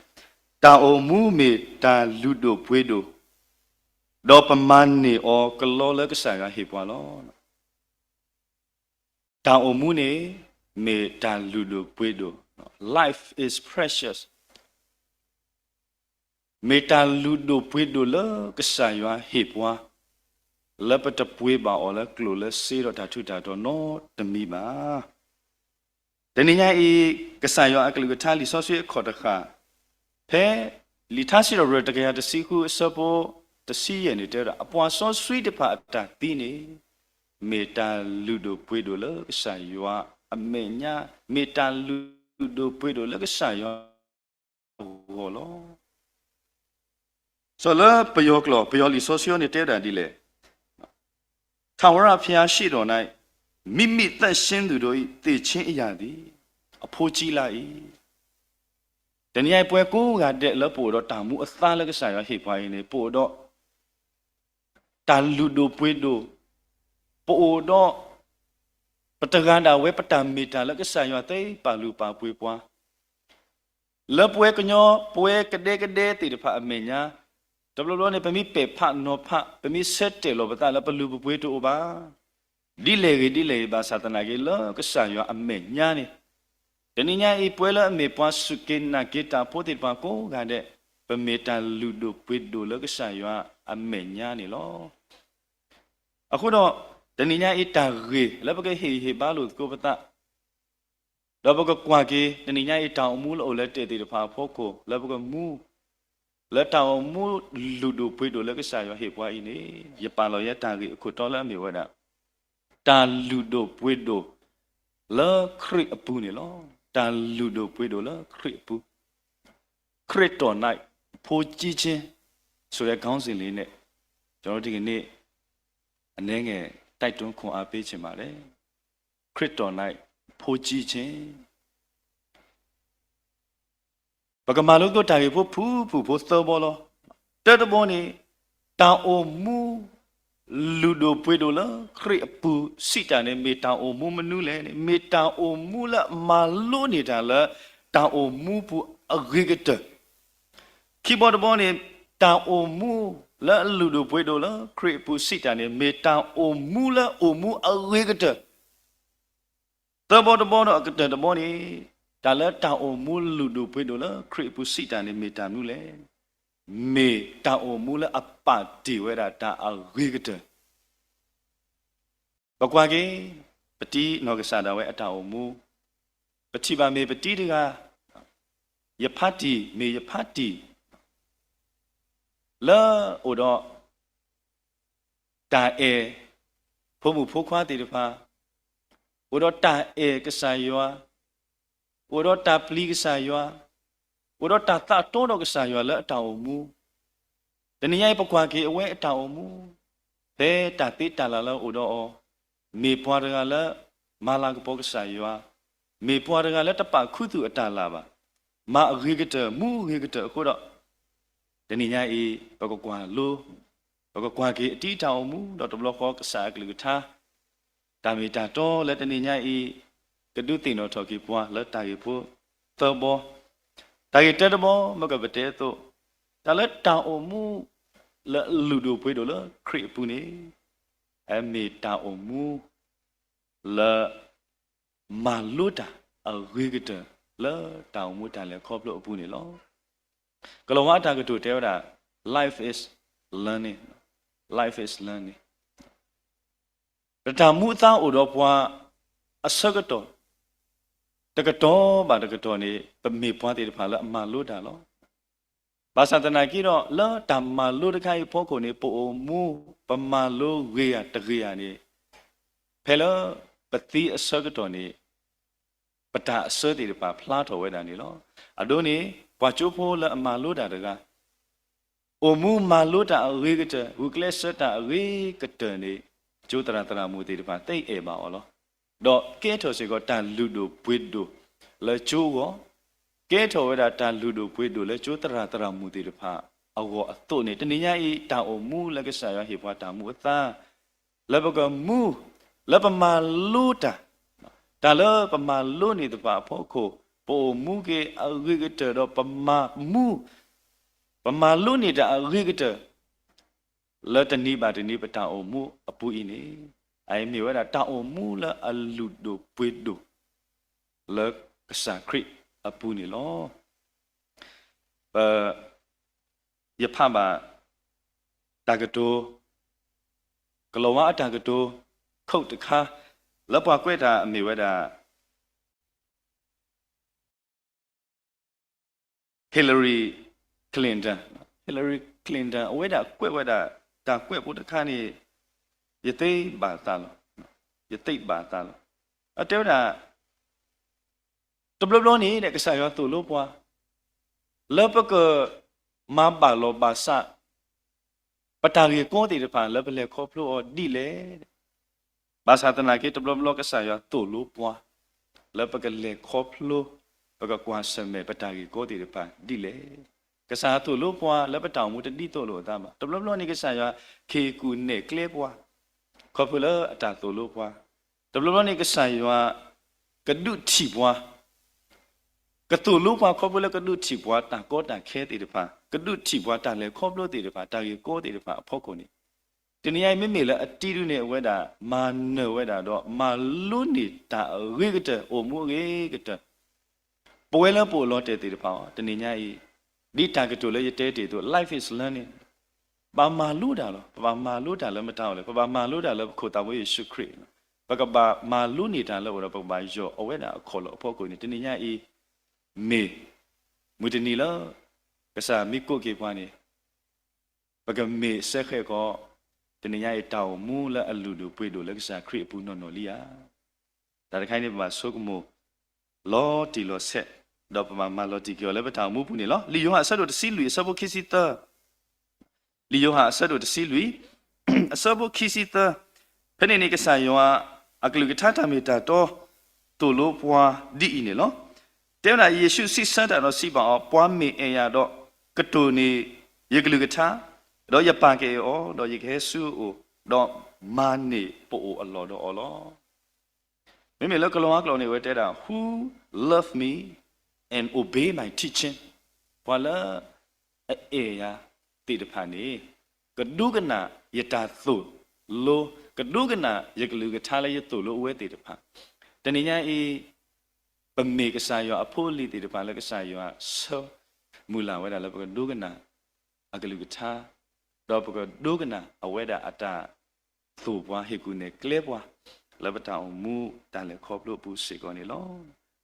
တၢ်အိၣ်မူမ့ၢ်တၢ်လုၢ်ဒိၣ်ပှ့ၤဒိၣ်, ဒီးပမၤန့ၢ်အီၤကလီလၢကစၢ်ယွၤဟ့ၣ်ပှၤလီၤ. တၢ်အိၣ်မူန့ၣ် မ့ၢ်တၢ်လုၢ်ဒိၣ်ပှ့ၤဒိၣ်, Life is precious. မ့ၢ်တၢ်လုၢ်ဒိၣ်ပှ့ၤဒိၣ်လၢကစၢ်ယွၤဟ့ၣ်ပှၤ, လၢပတပှ့ၤဘၣ်အီၤလၢကျိၣ်လၢစ့ဒီးတၢ်ထူးတၢ်တီၤနီတမံၤဘၣ်. တနံၤညါအံၤ ကစၢ်ယွၤအကလုၢ်ကထါလံာ်စီဆှံအခီၣ်တဃၣ်, ဖဲလံာ်ထါစံးထီၣ်ပတြၢၤတကယၤတဆံဃုအဆၢဖိတဆံယဲၢ်န့ၣ်တဲဝဲဒၣ်, အပှၤစီဆှံတဖၣ်အတၢ်သံန့ၣ် မ့ၢ်တၢ်လုၢ်ဒိၣ်ပှ့ၤဒိၣ်လၢကစၢ်ယွၤအမဲာ်ညါ, မ့ၢ်တၢ်လုၢ်ဒိၣ်ပှ့ၤဒိၣ်လၢကစၢ်ယွၤအဂီၢ်လီၤ. စီၤလၢပယီၤကျိာ် ပယီၤလံာ်စီဆှံအံၤန့ၣ်တဲဝဲဒၣ်ဒ်လဲၣ်, ထာဝရဘုရားရှေ့တော်၌ မိမိသန့်ရှင်းသူတို့၏ သီချင်းအရာသည် အဖိကြီးလှ၏. တနံၤညါအံၤ ပဝဲကိးဂၤဒဲးလၢပအိၣ်ဒီးတၢ်မူအသါလၢကစၢ်ယွၤဟ့ၣ်ပှၤအံၤန့ၣ် ပအိၣ်ဒီး တၢ်လုၢ်ဒိၣ်ပှ့ၤဒိၣ်, ပအိၣ်ဒီး ပတဂၤဒၣ်ဝဲပတၢ်မ့ၢ်တၢ်လၢကစၢ်ယွၤသ့ပာ်လုၢ်ပာ်ပှ့ၤပှၤ လၢပဝဲကညီ ပဝဲကဒဲကဒဲသ့ၣ်တဖၣ်အမဲာ်ညါ, တဘျီဘျီန့ၣ် ပမ့ၢ်ပဲာ်ဖးနီၤဖး ပမ့ၢ်ဆၢတဲာ်လီၤပသးလၢပလုၢ်ပပှ့ၤတအိၣ်ဘၣ် ဒ်လဲၣ်ဂ့ၤဒ်လဲၣ်ဂ့ၤ ဘၣ်ဆၣ်သနာ်က့ လၢကစၢ်ယွၤအမဲာ်ညါန့ၣ် တနံၤညါအံၤ ပဝဲလၢအမ့ၢ်ပှၤစူၢ်က့ၤနာ်က့ၤတၢ်ဖိသ့ၣ်တဖၣ်ကိးဂၤဒဲး ပမ့ၢ်တၢ်လုၢ်ဒိၣ်ပှ့ၤဒိၣ်လၢကစၢ်ယွၤအမဲာ်ညါန့ၣ်လီၤ. အဃိဒီး တနံၤညါအံၤတၢ်ဂ့ၢ်လၢပကဟ့ၣ်ဂံၢ်ဟ့ၣ်ဘါလိာ်သကိးပသး ဒီးပကကွၢ်က့ၤ တနံၤညါအံၤတၢ်အိၣ်မူလၢအိၣ်လၢတ့ၢ်သ့ၣ်တဖၣ်အဖီခိၣ် လၢပကမူ လၢတၢ်အိၣ်မူလုၢ်ဒိၣ်ပှ့ၤဒိၣ်လၢကစၢ်ယွၤဟ့ၣ်ပှၤအံၤန့ၣ် ယပာ်လီၤယဲတၢ်ဂ့ၢ်အခိၣ်တီလၢအမ့ၢ်ဝဲဒၣ် တၢ်လုၢ်ဒိၣ်ပှ့ၤဒိၣ်လၢခရံာ်အပူၤန့ၣ်လီၤ. တၢ်လုၢ်ဒိၣ်ပှ့ၤဒိၣ်လၢခရံာ်အပူၤ ခရစ်တော်၌အဖိကြီးခြင်း ဆိုတဲ့ခေါင်းစဉ်လေးနဲ့ ကျွန်တော်ဒီကနေ့ အနည်းငယ် တိုက်တွန်းခွန်အားပေးချင်ပါတယ် ခရစ်တော်၌အဖိကြီးခြင်း ပကမၤလိသကိးတၢ်ဂ့ၢ်ဖိဖုၣ်ဖုၣ်ဖိသၢဘီလီၤ. တၢတဘီန့ၣ် တၢ်အိၣ်မူ လုၢ်ဒိၣ်ပှ့ၤဒိၣ်လၢခရံာ်အပူၤစံးတၢ်န့ၣ် မ့ၢ်တၢ်အိၣ်မူမနုၤလဲၣ်န့ၣ် မ့ၢ်တၢ်အိၣ်မူလၢအမၤလိန့ၢ်တၢ်လၢ တၢ်အိၣ်မူပူၤအဂ့ၤကတၢၢ် ခံဘီတဘီန့ၣ် တၢ်အိၣ်မူလၢအလုၢ်ဒိၣ်ပှ့ၤဒိၣ်လၢခရံာ်အပူၤစံးတၢ်န့ၣ် မ့ၢ်တၢ်အိၣ်မူလၢအိၣ်မူအဂ့ၤကတၢၢ် သၢဘီတဘီဒီးအကတၢၢ်တဘီန့ၣ် တၢ်လၢတၢ်အိၣ်မူလုၢ်ဒိၣ်ပှ့ၤဒိၣ်လၢခရံာ်အပူၤစံးတၢ်န့ၣ် မ့ၢ်တၢ်မနုၤလဲၣ်. မ့ၢ်တၢ်အိၣ်မူလၢအပာ်တ့ၢ်ဝဲဒၣ်တၢ်အဂ့ၤကတၢၢ် ပကွၢ်က့ၤ ပတံၤနီၢ်ကစၢ်ဒၣ်ဝဲအတၢ်အိၣ်မူ ပထံၣ်ဘၣ်မ့ၢ်ပတံၤတဂၤ ယဖါတံၢ် မ့ၢ်ယဖါတံၢ် လၢအိၣ်ဒီး တၢ်အဲၣ် ဖိမုၣ်ဖိခွါသ့ၣ်တဖၣ် အိၣ်ဒီးတၢ်အဲၣ်ကစၢ်ယွၤ အိၣ်ဒီးတၢ်ပျံၤကစၢ်ယွၤ အိၣ်ဒီးတၢ်သးတီဒီးကစၢ်ယွၤလၢအတၢ်အိၣ်မူ တနံၤညါအံၤပကွၢ်က့ၤအဝဲအတၢ်အိၣ်မူ ဖဲတၢ်သ့တၢ်လၢ်လၢအအိၣ်ဒီးအီၤ မ့ၢ်ပှၤတဂၤလၢ မၤလၤကပီၤကစၢ်ယွၤ မ့ၢ်ပှၤတဂၤလၢတပာ်ခူသူၣ်အတၢ်လၢ်ဘၣ် မၤအဂ့ၤကတၢၢ် မူအဂ့ၤကတၢၢ်အဃိဒီး တနံၤညါအံၤ ပကကွၢ်လိ ပကကွၢ်က့ၤအတံၤတၢ်အိၣ်မူ ဒီးတဘျီဃီကစၢ်အကလုၢ်ကထါ တၢ်မ့ၢ်တၢ်တီလၢတနံၤညါအံၤ ကဒုးသ့ၣ်နီၣ်ထီၣ်က့ၤပှၤလၢတၢ်ဂ့ၢ်ဖိသၢဘီ, တၢ်ဂ့ၢ်တၢတဘီ မ့ၢ်ကပတဲအသိး, တၢ်လၢတၢ်အိၣ်မူ လၢအလုၢ်ဒိၣ်ပှ့ၤဒိၣ်လၢခရံာ်အပူၤန့ၣ် အမ့ၢ်တၢ်အိၣ်မူ လၢ မၤလိတၢ်အဂ့ၤကတၢၢ် လၢတၢ်အိၣ်မူတၢ်လဲၤခီဖျိအပူၤန့ၣ်လီၤ. ကလီၤဝါအတၢ်ကတိၤတဲဝဲဒၣ် life is learning, life is learning ပတၢ်မူအသါအိၣ်ဒီးပှၤအဆၢကတီၢ် တကတီၢ်ဘၣ်တကတီၢ်န့ၣ် ပမ့ၢ်ပှၤသ့ၣ်တဖၣ်လၢအမၤလိတၢ်လီၤ. ဘၣ်ဆၣ်သနာ်က့ဒီး လၢတၢ်မၤလိတခါအံၤအဖီခိၣ်န့ၣ် ပအိၣ်မူ ပမၤလိဂ့ၤဧါတဂ့ၤဧါန့ၣ် ဖဲလၢပသံအဆၢကတီၢ်န့ၣ် ပတၢ်အဆၢသ့ၣ်တဖၣ်ဖျါထီၣ်ဝဲဒၣ်န့ၣ်လီၤ. အဒိန့ၣ် ပှၤကၠိဖိလၢအမၤလိတၢ်တဂၤ အိၣ်မူမၤလိတၢ်အဂ့ၤကတၢၢ် ဂုာ်ကျဲးစၢးတၢ်အဂ့ၤကတၢၢ်န့ၣ် ကၠိသရၣ်သရၣ်မုၣ်သ့ၣ်တဖၣ် သ့အဲၣ်ဘၣ်အီၤလီၤ. ဒီးကဲထီၣ်စ့ၢ်ကီးတၢ်လုၢ်ဒိၣ်ပှ့ၤဒိၣ်လၢကၠိအဂီၢ်, ကဲထီၣ်ဝဲဒၣ်တၢ်လုၢ်ဒိၣ်ပှ့ၤဒိၣ်လၢကၠိသရၣ်သရၣ်မုၣ်သ့ၣ်တဖၣ်အဂီၢ်အသိးန့ၣ် တနံၤညါအံၤတၢ်အိၣ်မူလၢကစၢ်ယွၤဟ့ၣ်ပှၤတၢ်မူအသါ လၢပကမူ လၢပမၤလိတၢ်, တၢ်လၢပမၤလိန့ၢ်သ့ၣ်တဖၣ်အဖီခိၣ် ပအိၣ်မူက့ၤအဂ့ၤကတၢၢ်ဒီးပမၤမူ ပမၤလိန့ၢ်တၢ်အဂ့ၤကတၢၢ် လၢတနံၤဘၣ်တနံၤပတၢ်အိၣ်မူအပူၤအံၤန့ၣ် အအံၤမ့ၢ်ဝဲဒၣ်တၢ်အိၣ်မူလၢအလုၢ်ဒိၣ်ပှ့ၤဒိၣ် လၢကစၢ်ခရံာ်အပူၤန့ၣ်လီၤ. ပ ယဖးဘၣ် တၢ်ကတိၤ ကလီၤဝါအတၢ်ကတိၤ quote တခါ လၢပှၤကွဲးတၢ်အမ့ၢ်ဝဲဒၣ် Hillary Clinton, Hillary Clinton အဝဲဒၣ်ကွဲးဝဲဒၣ် တၢ်ကွဲးဖိတခါန့ၣ် ယသ့ဘၣ်သးလီၤ, ယသ့ဘၣ်သးလီၤ. အတဲဝဲဒၣ် တဘျီဘျီန့ၣ် ကစၢ်ယွၤသိၣ်လိပှၤ လၢပက မၤဘၣ်လီၤဘၣ်စး ပတၢ်ဂ့ၢ်ကီသ့ၣ်တဖၣ် လၢပလဲၤခီဖျိအီၤဒ်လဲၣ်. ဘၣ်ဆၣ်သနာ်က့ တဘျီဘျီကစၢ်ယွၤသိၣ်လိပှၤ လၢပကလဲၤခီဖျိ ပကကွၢ်ဆၢၣ်မဲာ်ပတၢ်ဂ့ၢ်ကီသ့ၣ်တဖၣ်ဒ်လဲၣ်. ကစၢ်ယွၤသိၣ်လိပှၤ လၢပတၢ်အိၣ်မူတဒ်သိးလိာ်အသးဘၣ်. တဘျီဘျီန့ၣ် ကစၢ်ယွၤ ခ့ၣ်ကူၣ်နဲၣ်ကျဲပှၤ ခီဖျိလၢအတၢ်သိၣ်လိပှၤ, တဘျီဘျီန့ၣ် ကစၢ်ယွၤ ကဒုးထံၣ်ပှၤ ကသိၣ်လိပှၤခီဖျိလၢကဒုးထံၣ်ပှၤတၢ်ကီတၢ်ခဲသ့ၣ်တဖၣ်, ကဒုးထံၣ်ပှၤတၢ်လဲၤခီဖျိသ့ၣ်တဖၣ်, တၢ်ဂ့ၢ်ကီသ့ၣ်တဖၣ်အဖီခိၣ်န့ၣ်, တနံၤညါအံၤ မ့မ့ၢ်လၢအတံဒုန့ၣ် အဝဲဒၣ်မၤနၢၤဝဲဒၣ်ဒီး မၤလိန့ၢ်တၢ်အဂ့ၤကတၢၢ်, အိၣ်မူအဂ့ၤကတၢၢ် ပဝဲလၢပအိၣ်လီၤတဲာ်သ့ၣ်တဖၣ်အီၤ တနံၤညါအံၤ, ဒ်တၢ်ကတိၤလၢယတဲတ့ၢ်အသိး life is learning, ပဘၣ်မၤလိတၢ်လီၤ. ပဘၣ်မၤလိတၢ်လၢမတၤအီၤလဲၣ်. ပဘၣ်မၤလိတၢ်လၢပခိၣ်သးဝဲယ့ၣ်ၡူးခရံာ်, ပကဘၣ်မၤလိန့ၢ်တၢ်လၢအအိၣ်ဒီး ပကဘၣ်ယီၢ်အဝဲဒၣ်အခီၣ်လီၢ်အဖီခိၣ်န့ၣ် တနံၤညါအံၤ, မ့ၢ်မုၢ်တနံၤလၢ ကစၢ်မ့ၢ်ကိးက့ၤပှၤန့ၣ် ပကမ့ၢ်စဲဃဲးကီး, တနံၤညါအံၤ တၢ်အိၣ်မူလၢအလုၢ်ဒိၣ်ပှ့ၤဒိၣ်လၢကစၢ်ခရံာ်အပူၤနီၢ်နီၢ်လံဧါ. တၢ်တခါအံၤန့ၣ် ပဘၣ်ဆိကမိၣ် လီၤတံၢ်လီၤဆဲး, ဒီးပဘၣ်မၤလီၤတံၢ်က့ၤအီၤလၢပတၢ်အိၣ်မူပူၤန့ၣ်လီၤ. လံာ်ယိၤဟၣ်အဆၢဒိၣ်တဆံလွံၢ်အဆၢဖိခံဆံသၢ, လံာ်ယိၤဟၣ်အဆၢဒိၣ်တဆံလွံၢ် အဆၢဖိခံဆံသၢ, ဖဲန့ၣ်န့ၣ် ကစၢ်ယွၤအကလုၢ်ကထါတၢ်မ့ၢ်တၢ်တီသိၣ်လိပှၤဒ်အံၤန့ၣ်လီၤ. တဲဝဲဒၣ် ယ့ၣ်ၡူးစံးဆၢတၢ်ဒီးစံးဘၣ်အီၤ, ပှၤမ့ၢ်အဲၣ်ယၤဒီး ကတိၢ်န့ၢ်ယကလုၢ်ကထါ, ဒီးယပာ်ကအဲၣ်အီၤ, ဒီးယကဟဲဆူအအိၣ်, ဒီးမၤန့ၢ်ပအိၣ်အလီၢ်ဒီးအီၤလီၤ. မ့မ့ၢ်လၢကလီၤဝါကျိာ်န့ၣ် အဝဲတဲဒၣ် Who love me and obey my teaching, ပှၤလၢအအဲၣ်ယၤသ့ၣ်တဖၣ်န့ၣ် ကဒိကနၣ်ယတၢ်သိၣ်လိ, ကဒိကနၣ်ယကလုၢ်ကထါလၢယသိၣ်လိအဝဲသ့ၣ်တဖၣ်, တနံၤညါအံၤ ပမ့ၢ်ကစၢ်ယွၤအဖိအလံၤသ့ၣ်တဖၣ်လၢကစၢ်ယွၤဆၢမုၢ်လၢ်ဝဲဒၣ်လၢပကဒိကနၣ်အကလုၢ်ကထါ, ဒီးပကဒိကနၣ်အဝဲဒၣ်အတၢ်သိၣ်ပှၤဟ့ၣ်ကူၣ်နဲၣ်ကျဲပှၤ လၢပတၢ်အိၣ်မူတၢ်လဲၤခီဖျိအပူၤစ့ၢ်ကီးန့ၣ်လီၤ.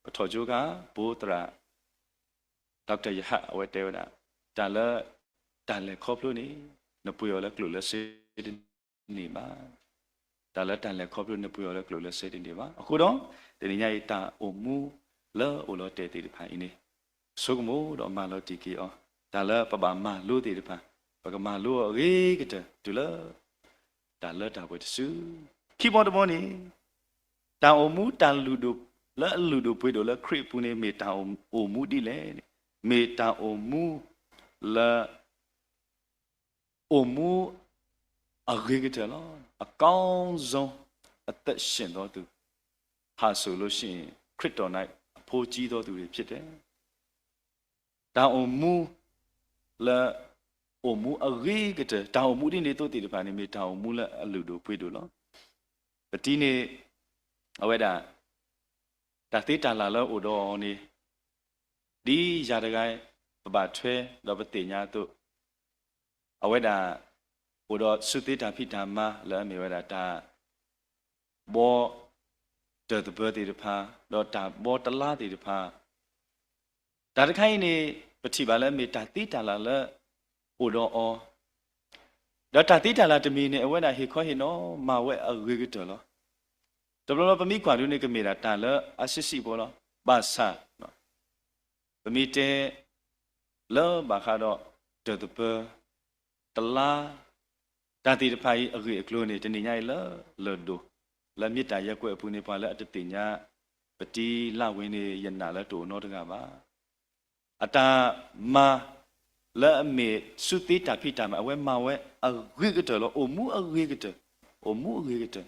ပထီၣ်ကၠိခါ ဘိသရၣ် Doctor Yehud အဝဲတဲဝဲဒၣ်, တၢ်လၢ တၢ်လဲၤခီဖျိန့ၣ် နပှ့ၤအီၤလၢကျိာ်လၢစ့တန့ၢ်ဘၣ်. တၢ်လၢတၢ်လဲၤခီဖျိန့ၣ် နပှ့ၤအီၤလၢကျိာ်လၢစ့တန့ၢ်ဘၣ်. အဃိဒီး တနံၤညါအံၤတၢ်အိၣ်မူလၢအအိၣ်လီၤတဲာ်သ့ၣ်တဖၣ်အံၤန့ၣ် ဆိကမိၣ်ဒီးမၤလီၤတံၢ်က့ၤအီၤ, တၢ်လၢပဘၣ်မၤလိသ့ၣ်တဖၣ် ပကမၤလိအီၤအဂ့ၤကတၢၢ် တုၤလၢ တၢ်လၢတၢ်ပှဲၤတစု. ခံဘီတဘီန့ၣ် တၢ်အိၣ်မူတၢ်လုၢ်ဒိၣ် လၢအလုၢ်ဒိၣ်ပှ့ၤဒိၣ်လၢခရံာ်အပူၤန့ၣ် မ့ၢ်တၢ်အိၣ်မူဒ်လဲၣ်န့ၣ်, မ့ၢ်တၢ်အိၣ်မူလၢ အိၣ်မူအဂ့ၤကတၢၢ်လီၤ. အကောင်းဆုံးအသက်ရှင်သောသူ, ဟာဆိုလို့ရှိရင် ခရစ်တော်၌အဘိုးကြီးသောသူတွေဖြစ်တယ်. တၢ်အိၣ်မူလၢ အိၣ်မူအဂ့ၤကတၢၢ်, တၢ်အိၣ်မူဒ်န့ၣ်အသိးသ့ၣ်တဖၣ်န့ၣ် မ့ၢ်တၢ်အိၣ်မူလၢအလုၢ်ဒိၣ်ပှ့ၤဒိၣ်လီၤ. ပတံၤန့ၣ် အဝဲဒၣ် တၢ်သ့တၢ်လၢ်လၢအိၣ်ဒီးအီၤန့ၣ် ဒ်ယၤတဂၤ ပဘၣ်ထွဲဒီးပသ့ၣ်ညါအသိး, အဝဲဒၣ် အိၣ်ဒီးစုသ့တၢ်ဖံးတၢ်မၤလၢအမ့ၢ်ဝဲဒၣ်တၢ် ဘီတၢၢ်သပၢၤသ့ၣ်တဖၣ်, ဒီးတၢ်ဘီတလါသ့ၣ်တဖၣ်, တၢ်တခါအံၤန့ၣ် ပထံၣ်ဘၣ်လၢမ့ၢ်တၢ်သ့တၢ်လၢ်လၢအိၣ်ဒီးအီၤ, ဒီးတၢ်သ့တၢ်လၢ်တမံၤန့ၣ် အဝဲဒၣ်ဟ့ၣ်ခီဟ့ၣ်နီၤမၤဝဲအဂ့ၤကတၢၢ်လီၤ. တဘျီဘျီပမ့ၢ်ကွၢ်ဒုန့ၣ် ကမ့ၢ်ဒၣ်တၢ်လၢအဆံးဆံးဖိလီၤ. ဘၣ်ဆၣ် ပမ့ၢ်တဲ လၢဘၣ်ဃးဒီးတၢၢ်သပၢၤ တလါ တၢ်သ့ၣ်တဖၣ်အံၤအဂ့ၢ်အကျိၤန့ၣ် တနံၤညါအံၤလၢလၢၢ်ဒိၣ် လၢမ့ၢ်တၢ်ယဲၢ်ကွဲးအပူၤန့ၣ် ပှၤလၢအတသ့ၣ်ညါ ပတံၤလၢ်ဝ့ၤန့ၣ် ယနာ်လၢတအိၣ်နီတဂၤဘၣ်. အတၢ်မၤလၢအမ့ၢ်စုသ့တၢ်ဖံးတၢ်မၤ အဝဲမၤဝဲအဂ့ၤကတၢၢ်လီၤ. အိၣ်မူအဂ့ၤကတၢၢ်, အိၣ်မူအဂ့ၤကတၢၢ်,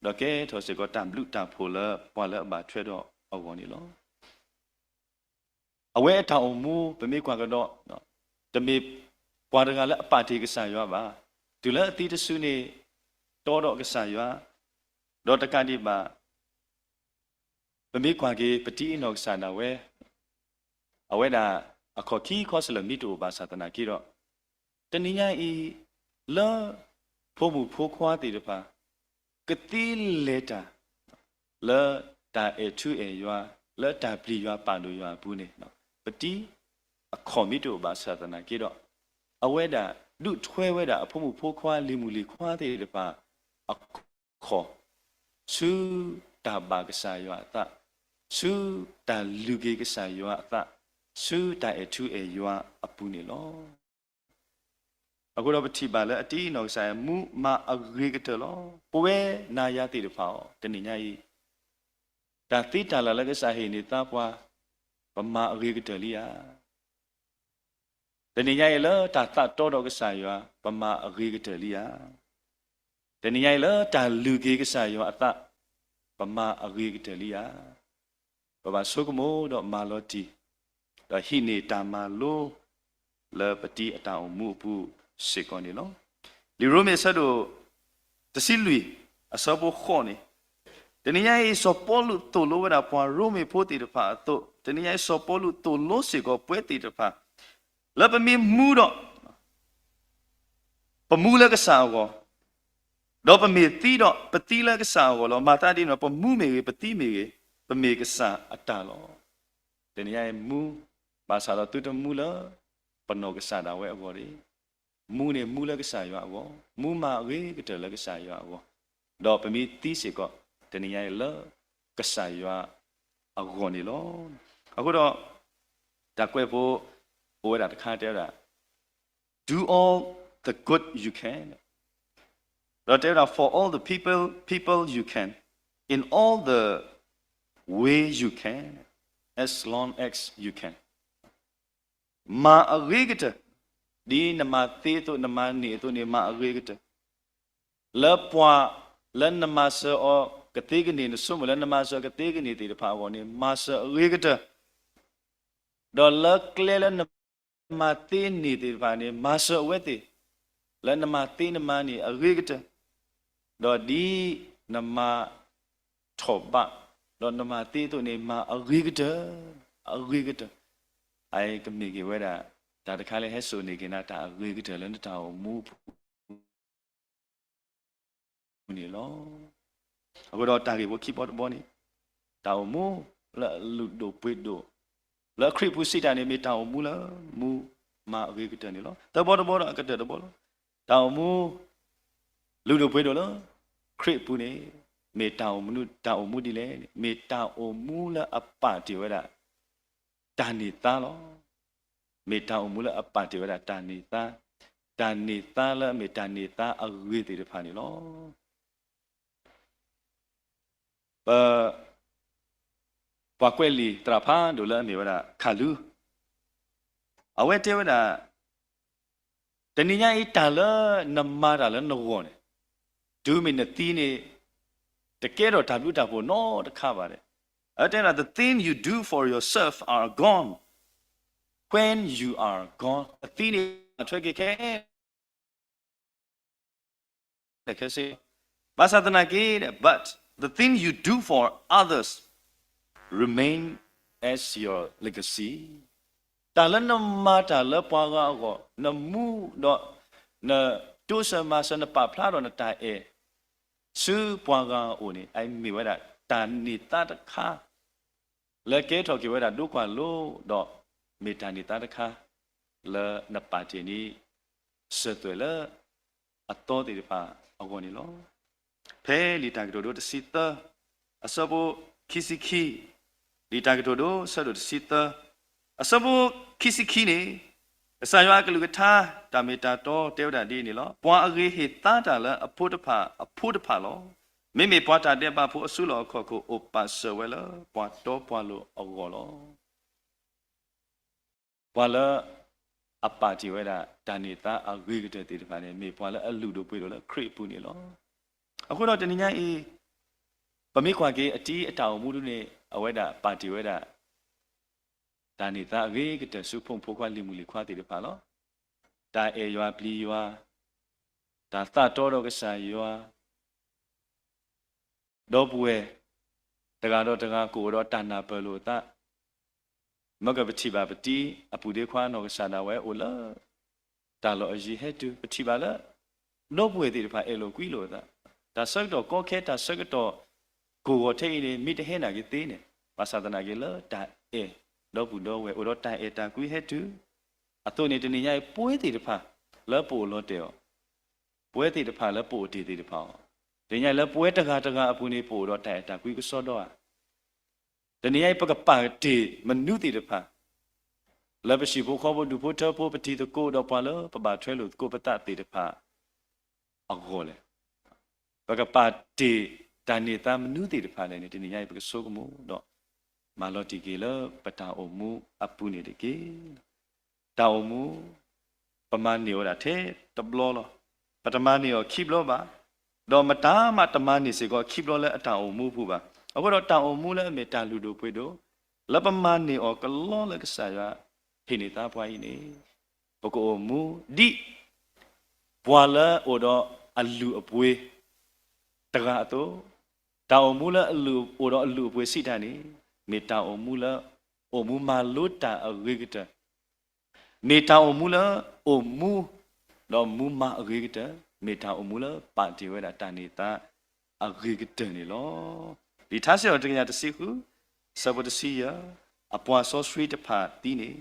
ဒီးကဲထီၣ်စ့ၢ်ကီးတၢ်ဘျုးတၢ်ဖှိၣ်လၢပှၤလၢအဘၣ်ထွဲဒီးအဂီၢ်န့ၣ်လီၤ. အဝဲအတၢ်အိၣ်မူ ပမ့ၢ်ကွၢ်ကဒီး တမ့ၢ်ပှၤတဂၤလၢအပာ်တ့ၢ်ကစၢ်ယွၤဘၣ်. တုၤလၢအသံတစုန့ၣ် တီဒီးကစၢ်ယွၤ, ဒီးတကးဒံးဘၣ် ပမ့ၢ်ကွၢ်က့ၤ ပတံၤအ့နီၣ်ကစၢ်ဒၣ်ဝဲ အဝဲဒၣ်အခီၣ်ခံခီစလၢာ်မ့ၢ်တအိၣ်ဘၣ်ဆၣ်သနာ်က့ဒီး တနံၤညါအံၤ လၢဖိမုၣ်ဖိခွါသ့ၣ်တဖၣ် ကသ့လဲၤတၢ် လၢတၢ်အဲၣ်ထူအဲၣ်ယွၤ လၢတၢ်ပျံၤယွၤပာ်ဒိၣ်ယွၤအပူၤန့ၣ် ပတံၤအခီၣ်မ့ၢ်တအိၣ်ဘၣ်ဆၣ်သနာ်က့ဒီး အဝဲဒၣ်ဒုးထွဲဝဲဒၣ်အဖိမုၣ်ဖိခွါလံၤမုၣ်လံၤခွါသ့ၣ်တဖၣ်အခီၣ် ဆူတၢ်ဘၣ်ကစၢ်ယွၤအသး, ဆူတၢ်လုၢ်က့ၤကစၢ်ယွၤအသး, ဆူတၢ်အဲၣ်ထူအဲၣ်ယွၤအပူၤန့ၣ်လီၤ. အဃိဒီးပထံၣ်ဘၣ်လၢအတံၤနီၢ်ကစၢ်မူမၤအဂ့ၤကတၢၢ်လီၤ. ပဝဲနၤယၤသ့ၣ်တဖၣ်အီၤ တနံၤညါအံၤ တၢ်သ့တၢ်လၢ်လၢကစၢ်ဟ့ၣ်န့ၢ်သါပှၤ ပမၤအဂ့ၤကတၢၢ်လံဧါ. တနံၤညါအံၤလၢတၢ်သးတီဒီးကစၢ်ယွၤ ပမၤအဂ့ၤကတၢၢ်လံဧါ. တနံၤညါအံၤလၢတၢ်လုၢ်က့ၤကစၢ်ယွၤအသး ပမၤအဂ့ၤကတၢၢ်လံဧါ. ပဘၣ်ဆိကမိၣ်ဒီးမၤလီၤတံၢ် ဒီးဟံးန့ၢ်တၢ်မၤလိ လၢပတံၤအတၢ်အိၣ်မူအပူၤစ့ၢ်ကီးန့ၣ်လီၤ. လံာ်ရိမ့ၤအဆၢဒိၣ်တဆံလွံၢ် အဆၢဖိဃိးန့ၣ်, တနံၤညါအံၤ စီၤပီလူးသိၣ်လိဝဲဒၣ်ပှၤရိမ့ၤဖိသ့ၣ်တဖၣ်အသိး, တနံၤညါအံၤ စီၤပီလူးသိၣ်လိစ့ၢ်ကီးပဝဲသ့ၣ်တဖၣ် လၢပမ့ၢ်မူဒီး ပမူလၢကစၢ်အဂီၢ်, ဒီးပမ့ၢ်သံဒီး ပသံလၢကစၢ်အဂီၢ်လီၤ. မၤသးဒ်န့ၣ်ဒီး ပမူမ့ၢ်ဂ့ၤ, ပသံမ့ၢ်ဂ့ၤ, ပမ့ၢ်ကစၢ်အတၢ်လီၤ. တနံၤညါအံၤမူ, ဘၣ်ဆၣ်ဒီးသုတမူလၢ ပနီၢ်ကစၢ်ဒၣ်ဝဲအဂီၢ်တဂ့ၤ. မူန့ၣ်မူလၢကစၢ်ယွၤအဂီၢ်, မူမၤအဂ့ၤကတၢၢ်လၢကစၢ်ယွၤအဂီၢ်, ဒီးပမ့ၢ်သံစ့ၢ်ကီး တနံၤညါအံၤလၢ ကစၢ်ယွၤအဂီၢ်န့ၣ်လီၤ. အဃိဒီး တၢ်ကွဲးဖိ အိၣ်ဝဲဒၣ်တခါတဲဝဲဒၣ် Do all the good you can, ဒီးတဲဝဲဒၣ် for all the people, people you can, in all the way you can, as long as you can. မၤအဂ့ၤကတၢၢ်, ဒ်နမၤသ့အသိး နမၤန့ၢ်အသိးန့ၣ် မၤအဂ့ၤကတၢၢ်, လၢပှၤ လၢနမၤစၢၤအီၤကသ့ကန့ၢ် နဆိကမိၣ်လၢနမၤစၢၤကသ့ကန့ၢ်သ့ၣ်တဖၣ်အဂီၢ်န့ၣ် မၤစၢၤအဂ့ၤကတၢၢ်, ဒီးလၢကျဲလၢနမၤသ့န့ၢ်သ့ၣ်တဖၣ်န့ၣ် မၤစၢၤအဝဲသ့ၣ်, လၢနမၤသ့နမၤန့ၢ်အဂ့ၤကတၢၢ်, ဒီးဒ်နမၤထီၣ်ဘး ဒီးနမၤသ့အသိးန့ၣ် မၤအဂ့ၤကတၢၢ်, အဂ့ၤကတၢၢ်. အကမ့ၢ်က့ၤဝဲဒၣ် တၢ်တခါလၢဟဲစိာ်န့ၢ်က့ၤနၤတၢ်အဂ့ၤကတၢၢ်လၢနတၢ်အိၣ်မူအပူၤန့ၣ်လီၤ. အဃိဒီးတၢ်ဂ့ၢ်ဖိခံဘီတဘီန့ၣ် တၢ်အိၣ်မူလၢအလုၢ်ဒိၣ်ပှ့ၤဒိၣ် လၢခရံာ်ပူၤစံးတၢ်န့ၣ် မ့ၢ်တၢ်အိၣ်မူလၢမူမၤအဂ့ၤကတၢၢ်န့ၣ်လီၤ. သၢဘီတဘီဒီးအကတၢၢ်တဘီလီၤ. တၢ်အိၣ်မူ လုၢ်ဒိၣ်ပှ့ၤဒိၣ်လၢ ခရံာ်အပူၤန့ၣ် မ့ၢ်တၢ်အိၣ်မူ တၢ်အိၣ်မူဒ်လဲၣ်န့ၣ် မ့ၢ်တၢ်အိၣ်မူလၢအပာ်တ့ၢ်ဝဲဒၣ် တၢ်န့ၢ်သါလီၤ. မ့ၢ်တၢ်အိၣ်မူလၢအပာ်တ့ၢ်ဝဲဒၣ်တၢ်န့ၢ်သါ, တၢ်န့ၢ်သါလၢအမ့ၢ်တၢ်န့ၢ်သါအဂ့ၤသ့ၣ်တဖၣ်န့ၣ်လီၤ. ပ ပှၤကွဲးလံာ်သရၣ်ဖးဒိၣ်လၢအမ့ၢ်ဝဲဒၣ် ခးလူ, အဝဲတဲဝဲဒၣ် တနံၤညါအံၤတၢ်လၢနမၤတၢ်လၢနဂီၢ်န့ၣ် တုၤမ့ၢ်နသံန့ၣ် တကဲထီၣ်တၢ်ဘျုးတၢ်ဖှိၣ်နီတခါဘၣ်ဒီး အဝဲတဲဝဲဒၣ် the thing you do for yourself are gone when you are gone. နသံန့ၣ် ထွဲက့ၤခဲ ခဲစ့, ဘၣ်ဆၣ်သနာ်က့ but the thing you do for others remain as your legacy. တၢ်လၢနမၤတၢ်လၢပှၤဂၤအဂီၢ် နမူဒီး နတိစၢၤမၤစၢၤ နပာ်ဖျါဒီးနတၢ်အဲၣ် ဆူပှၤဂၤအအိၣ်န့ၣ် အမ့ၢ်ဝဲဒၣ်တၢ်န့ၢ်သါတခါ လၢကဲထီၣ်က့ၤဝဲဒၣ်ဒိကွၢ်လိဒီး မ့ၢ်တၢ်န့ၢ်သါတခါ လၢနပာ်တ့ၢ်န့ၣ် စၢၤသွဲၣ်လၢအသီသ့ၣ်တဖၣ်အဂီၢ်န့ၣ်လီၤ. ဖဲလံာ်တၢ်ကတိၤဒိတဆံသၢ အဆၢဖိခံဆံခံ, လံာ်တၢ်ကတိၤဒိ ဆၢဒိၣ်တဆံသၢ အဆၢဖိခံဆံခံန့ၣ် ကစၢ်ယွၤအကလုၢ်ကထါ တၢ်မ့ၢ်တၢ်တီတဲဝဲဒၣ်ဒ်န့ၣ်လီၤ. ပှၤအဂ့ၤဟ့ၣ်သါတၢ်လၢအဖိတဖၣ်အဖိတဖၣ်လီၤ. မ့မ့ၢ်ပှၤတၢ်ဒဲးဘးဖိအစုလီၢ်အခီၣ်ခိၣ် အိၣ်ပာ်စၢၤဝဲလၢပှၤတီပှၤလိၤအဂီၢ်လီၤ. ပှၤလၢအပာ်တ့ၢ်ဝဲဒၣ် တၢ်န့ၢ်သါအဂ့ၤကတၢၢ်သ့ၣ်တဖၣ်န့ၣ် မ့ၢ်ပှၤလၢအလုၢ်ဒိၣ်ပှ့ၤဒိၣ်လၢခရံာ်အပူၤန့ၣ်လီၤ. အဃိဒီးတနံၤညါအံၤ ပမ့ၢ်ကွၢ်က့ၤအတံၤအတၢ်အိၣ်မူဒ်န့ၣ် အဝဲဒၣ်ပာ်တ့ၢ်ဝဲဒၣ် တၢ်န့ၢ်သါအဂ့ၤကတၢၢ်ဆူဖိမုၣ်ဖိခွါလံၤမုၣ်လံၤခွါသ့ၣ်တဖၣ်လီၤ. တၢ်အဲၣ်ယွၤပျံၤယွၤ, တၢ်သးတီဒီးကစၢ်ယွၤ, ဒီပုၢ်ဝဲၢ် တဂၤဒီးတဂၤကအိၣ်ဒီးတၢ်နၢ်ပၢၢ်လိာ်အသး, မ့ၢ်ကပထံၣ်ဘၣ်ပတံၤအပုၢ်ဒ့ခွါအနီၢ်ကစၢ်ဒၣ်ဝဲအိၣ်လၢ တၢ်လီၢ်အယံၤဟဲတုၤ ပထံၣ်ဘၣ်လၢ ဒီပုၢ်ဝဲၢ်သ့ၣ်တဖၣ်အဲၣ်လိာ်ကွံလိာ်အသး, တၢ်ဆၢကတီၢ်ကီခဲ တၢ်ဆၢကတီၢ်ကိၢ်ဂီၤထဲအံၤန့ၣ် မ့ၢ်တဟဲနာ်က့ၤသ့န့ၣ် ဘၣ်ဆၣ်သနာ်က့ၤလၢတၢ်အဲၣ် ဒီပုၢ်ဒီဝဲၢ်အိၣ်ဒီးတၢ်အဲၣ်တၢ်ကွံဟဲတုၤ အသိးန့ၣ် တနံၤညါအံၤပဝဲသ့ၣ်တဖၣ် လၢပအိၣ်လီၤတဲာ်အီၤ ပဝဲသ့ၣ်တဖၣ်လၢပအိၣ်တ့ၢ်သ့ၣ်တဖၣ်အီၤ, တနံၤညါအံၤလၢပဝဲတဂၤတဂၤအပူၤန့ၣ် ပအိၣ်ဒီးတၢ်အဲၣ်တၢ်ကွံကစီဒီဧါ. တနံၤညါအံၤ ပကပာ်တ့ၢ်မနုၤသ့ၣ်တဖၣ် လၢပဟံၣ်ဖိဃီဖိဒူၣ်ဖိထၢဖိ ပတံၤသကိးဒီးပှၤလၢပဘၣ်ထွဲလိာ်သကိးပသးသ့ၣ်တဖၣ်အဂီၢ်လဲၣ်. ပကပာ်တ့ၢ်တၢ်န့ၢ်သါမနုၤသ့ၣ်တဖၣ်လဲၣ်န့ၣ် တနံၤညါအံၤ ပကဆိကမိၣ်ဒီး မၤလီၤတံၢ်က့ၤလၢပတၢ်အိၣ်မူအပူၤန့ၣ်တက့ၢ်. တၢ်အိၣ်မူ ပမၤန့ၢ်အီၤဒၣ်ထဲတဘျီလီၤ. ပတမၤန့ၢ်အီၤခံဘျီဘၣ်, ဒီးမတၤမးတမၤန့ၢ်စ့ၢ်ကီးခံဘျီလၢအတၢ်အိၣ်မူပူၤဘၣ်. အဃိဒီးတၢ်အိၣ်မူလၢအမ့ၢ်တၢ်လုၢ်ဒိၣ်ပှ့ၤဒိၣ်, လၢပမၤန့ၢ်အီၤကလီလၢကစၢ်ယွၤဟ့ၣ်န့ၢ်သါပှၤအံၤန့ၣ်, ပကအိၣ်မူဒ် ပှၤလၢအိၣ်ဒီးအလုၢ်အပှ့ၤတဂၤအသိး, တၢ်အိၣ်မူလၢအလုၢ် အိၣ်ဒီးအလုၢ်အပှ့ၤစံးတၢ်န့ၣ်, မ့ၢ်တၢ်အိၣ်မူလၢ အိၣ်မူမၤလိတၢ်အဂ့ၤကတၢၢ်, မ့ၢ်တၢ်အိၣ်မူလၢအိၣ်မူ ဒီးမူမၤအဂ့ၤကတၢၢ်, မ့ၢ်တၢ်အိၣ်မူလၢပာ်တ့ၢ်ဝဲဒၣ်တၢ်န့ၢ်သါအဂ့ၤကတၢၢ်န့ၣ်လီၤ. လံာ်ထါစံးထီၣ်ပတြၢၤတကယၤတဆံဃု, ဆၢဖိတဆံယဲၢ်, အပှၤစီဆှံတဖၣ်သံန့ၣ်,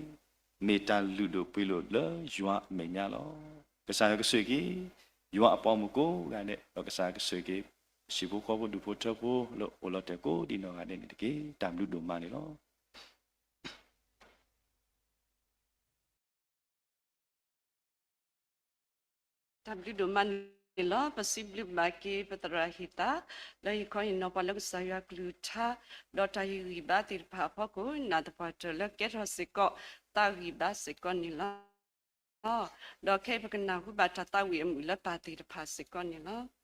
မ့ၢ်တၢ်လုၢ်ဒိၣ်ပှ့ၤဒိၣ်လၢယွၤအမဲာ်ညါလီၤ. ကစၢ်ယွၤကဆိၣ်ဂ့ၤက့ၤ ယွၤအပှၤမုၣ်ကိးဂၤဒဲး, ဒီးကစၢ်ယွၤကဆိၣ်ဂ့ၤက့ၤ ဟံၣ်ဖိဃီဖိဒူၣ်ဖိထၢဖိလၢအိၣ်လီၤတဲာ်ကိးဒံးနီၢ်ဂၤဒဲးန့ၣ်တက့ၢ်. တၢ်ဘျုးဒိၣ်မးန့ၣ်လီၤ. တၢ်ဘျုးဒိၣ်မးန့ၣ်လီၤ. ပစံးဘျုးဘၣ်က့ၤပသရၣ်ဟ့ၣ်သါ လၢဟ့ၣ်ခီဟ့ၣ်နီၤပှၤလၢကစၢ်ယွၤကလုၢ်ကထါ ဒီးတၢ်ဟ့ၣ်ဂံၢ်ဘါသ့ၣ်တဖၣ်အဖီခိၣ် နာ်သပှၢ်တၢၢ်လၢကဲထီၣ်စ့ၢ်ကီး သးဂံၢ်ဘါစ့ၢ်ကီးန့ၣ်လီၤ. ဒီးခဲအံၤပကနၢ်ဟူဘၣ်တၢ်သးဝံၣ်အမုာ်လၢပၢ်သ့ၣ်တဖၣ်စ့ၢ်ကီးန့ၣ်လီၤ.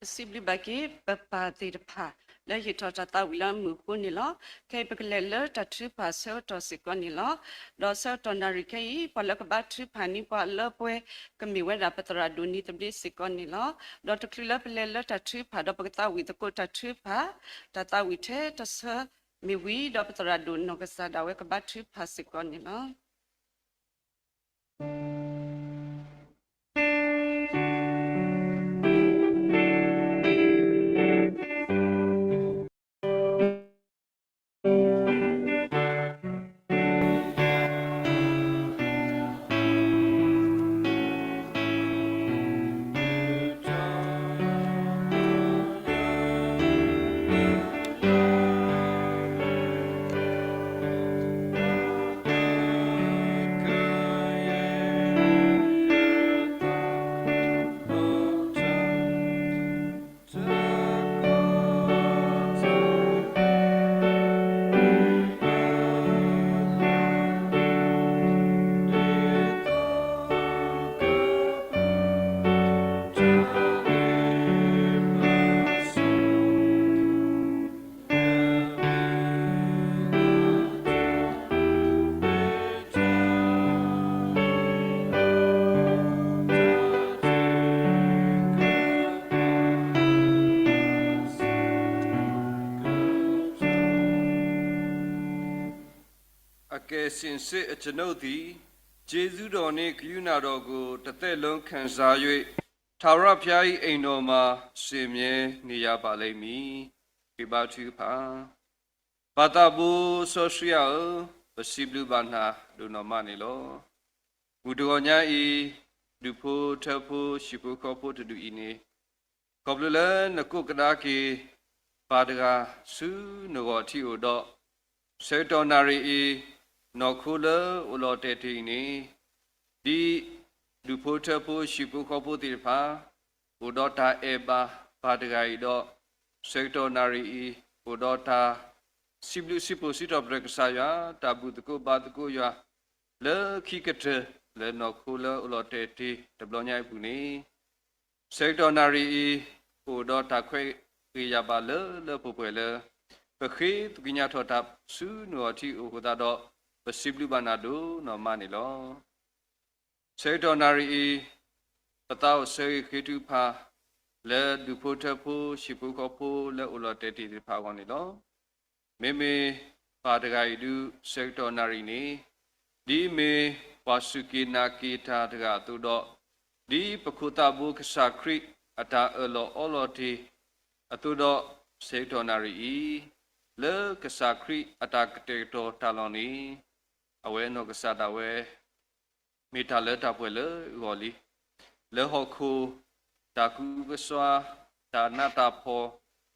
ပစံးဘျုးဘၣ်က့ၤပပၢ်သ့ၣ်တဖၣ် လၢဟ့ၣ်ထီၣ်တၢ်သးဝံၣ်လၢအမုာ်အဃိန့ၣ်လီၤ. ခဲအံၤပကလဲၤလၢတၢ်ထုကဖၣ်ဆၢကတီၢ်စ့ၢ်ကီးန့ၣ်လီၤ. ဒီးဆၢကတီၢ်နၣ်ရံၣ်ခဲအံၤ ပှၤလၢကဘါထုကဖၣ်န့ၢ်ပှၤလၢပှဲၤ ကမ့ၢ်ဝဲဒၣ်ပသရၣ်ဒိၣ်နံၤသဘျ့စ့ၢ်ကီးန့ၣ်လီၤ. ဒီးတချုးလၢပလဲၤလၢတၢ်ထုကဖၣ် ဒီးပကသးဝံၣ်သကိးတၢ်ထုကဖၣ် တၢ်သးဝံၣ်ထဲတဆၢမ့ၢ်ဝံၤ ဒီးပသရၣ်ဒိၣ်နီၢ်ကစၢ်ဒၣ်ဝဲကဘါထုကဖၣ်စ့ၢ်ကီးန့ၣ်လီၤ. အကယ်စင်စစ် အကျွန်ုပ်သည် ကျေးဇူးတော်နှင့် ကရုဏာတော်ကို တစ်သက်လုံးခံစား၍ ထာဝရဘုရား၏ အိမ်တော်မှာ စင်မြဲနေရပါလိမ့်မည်။ ဝံဘါထုကဖၣ် ပၢ်သးဘိစီဆှံယွၤဧၢ, ပစံးဘျုးဘၣ်နၤဒိၣ်နီၢ်မးန့ၣ်လီၤ. မုၢ်တဂီၤညါအံၤ ဒူၣ်ဖိထၢဖိ ဟံၣ်ဖိဃီဖိတဒူၣ်အံၤန့ၣ် ခီဖျိလၢနကိးကဒါက့ၤ ပၢ်တဂၤဆူနဂီၢ်ထံးအိၣ်ဒီး ဆၢကတီၢ်နၣ်ရံၣ်အံၤ နီၢ်ခိလၢအိၣ်လီၤတဲာ်တ့ၢ်အံၤန့ၣ် ဒ်ဒူၣ်ဖိထၢဖိ ဟံၣ်ဖိဃီဖိသ့ၣ်တဖၣ် အိၣ်ဒီးတၢ်အဲၣ်ဘၣ်ပၢ်တဂၤအံၤဒီး ဆၢကတီၢ်နၣ်ရံၣ်အံၤ အိၣ်ဒီးတၢ် စံးဘျုးစံးဖှိၣ်စံးထီၣ်ပတြၢၤကစၢ်ယွၤ, တၢ်ဘူၣ်သကိးဘါသကိးယွၤ လၢခံကတၢၢ်လၢနီၢ်ခိလၢအိၣ်လီၤတဲာ်တ့ၢ်တဘျီညါအံၤအပူၤန့ၣ် ဆၢကတီၢ်နၣ်ရံၣ်အံၤ အိၣ်ဒီးတၢ်ခွဲးဂ့ၤယာ်ဘၣ်လၢလၢပှဲၤပှဲၤလၢ ပဃ့သကိးညါထီၣ်တၢ်ဆူနဂီၢ်ထံးအိၣ်အဃိသတးဒီး ပစံးဘျုးဘၣ်နၤဒိၣ်နီၢ်မးန့ၣ်လီၤ. ဆၢကတီၢ်နၣ်ရံၣ်အံၤ ပသးအိၣ်ဆၢဂ့ၤဃ့ထုကဖၣ် လၢဒူၣ်ဖိထၢဖိ ဟံၣ်ဖိဃီဖိလၢအိၣ်လီၤတဲာ်တ့ၢ်သ့ၣ်တဖၣ်အဂီၢ်န့ၣ်လီၤ. မ့မ့ၢ်ပၢ်တဂၤအံၤဒုး ဆၢကတီၢ်နၣ်ရံၣ်န့ၣ် ဒ်မ့ၢ်ပှၤစူၢ်က့ၤနာ်က့ၤတၢ်တဂၤအသိးဒီး ဒ်ပခိၣ်သးဘိကစၢ်ခရံာ်အတၢ်အၢၣ်လီၤအီလီၤတ့ၢ်အသိးဒီး ဆၢကတီၢ်နၣ်ရံၣ်အံၤ လၢကစၢ်ခရံာ်အတၢ်ကတဲာ်ကတီၤတၢ်လီၢ်န့ၣ် အဝဲနီၢ်ကစၢ်ဒၣ်ဝဲ မ့ၢ်တၢ်လၢတၢ်ပှဲၤလၢအဂီၢ်လံ. လၢဟီၣ်ခိၣ် တၢ်ကူကစွါ တၢ်နးတၢ်ဖှီၣ်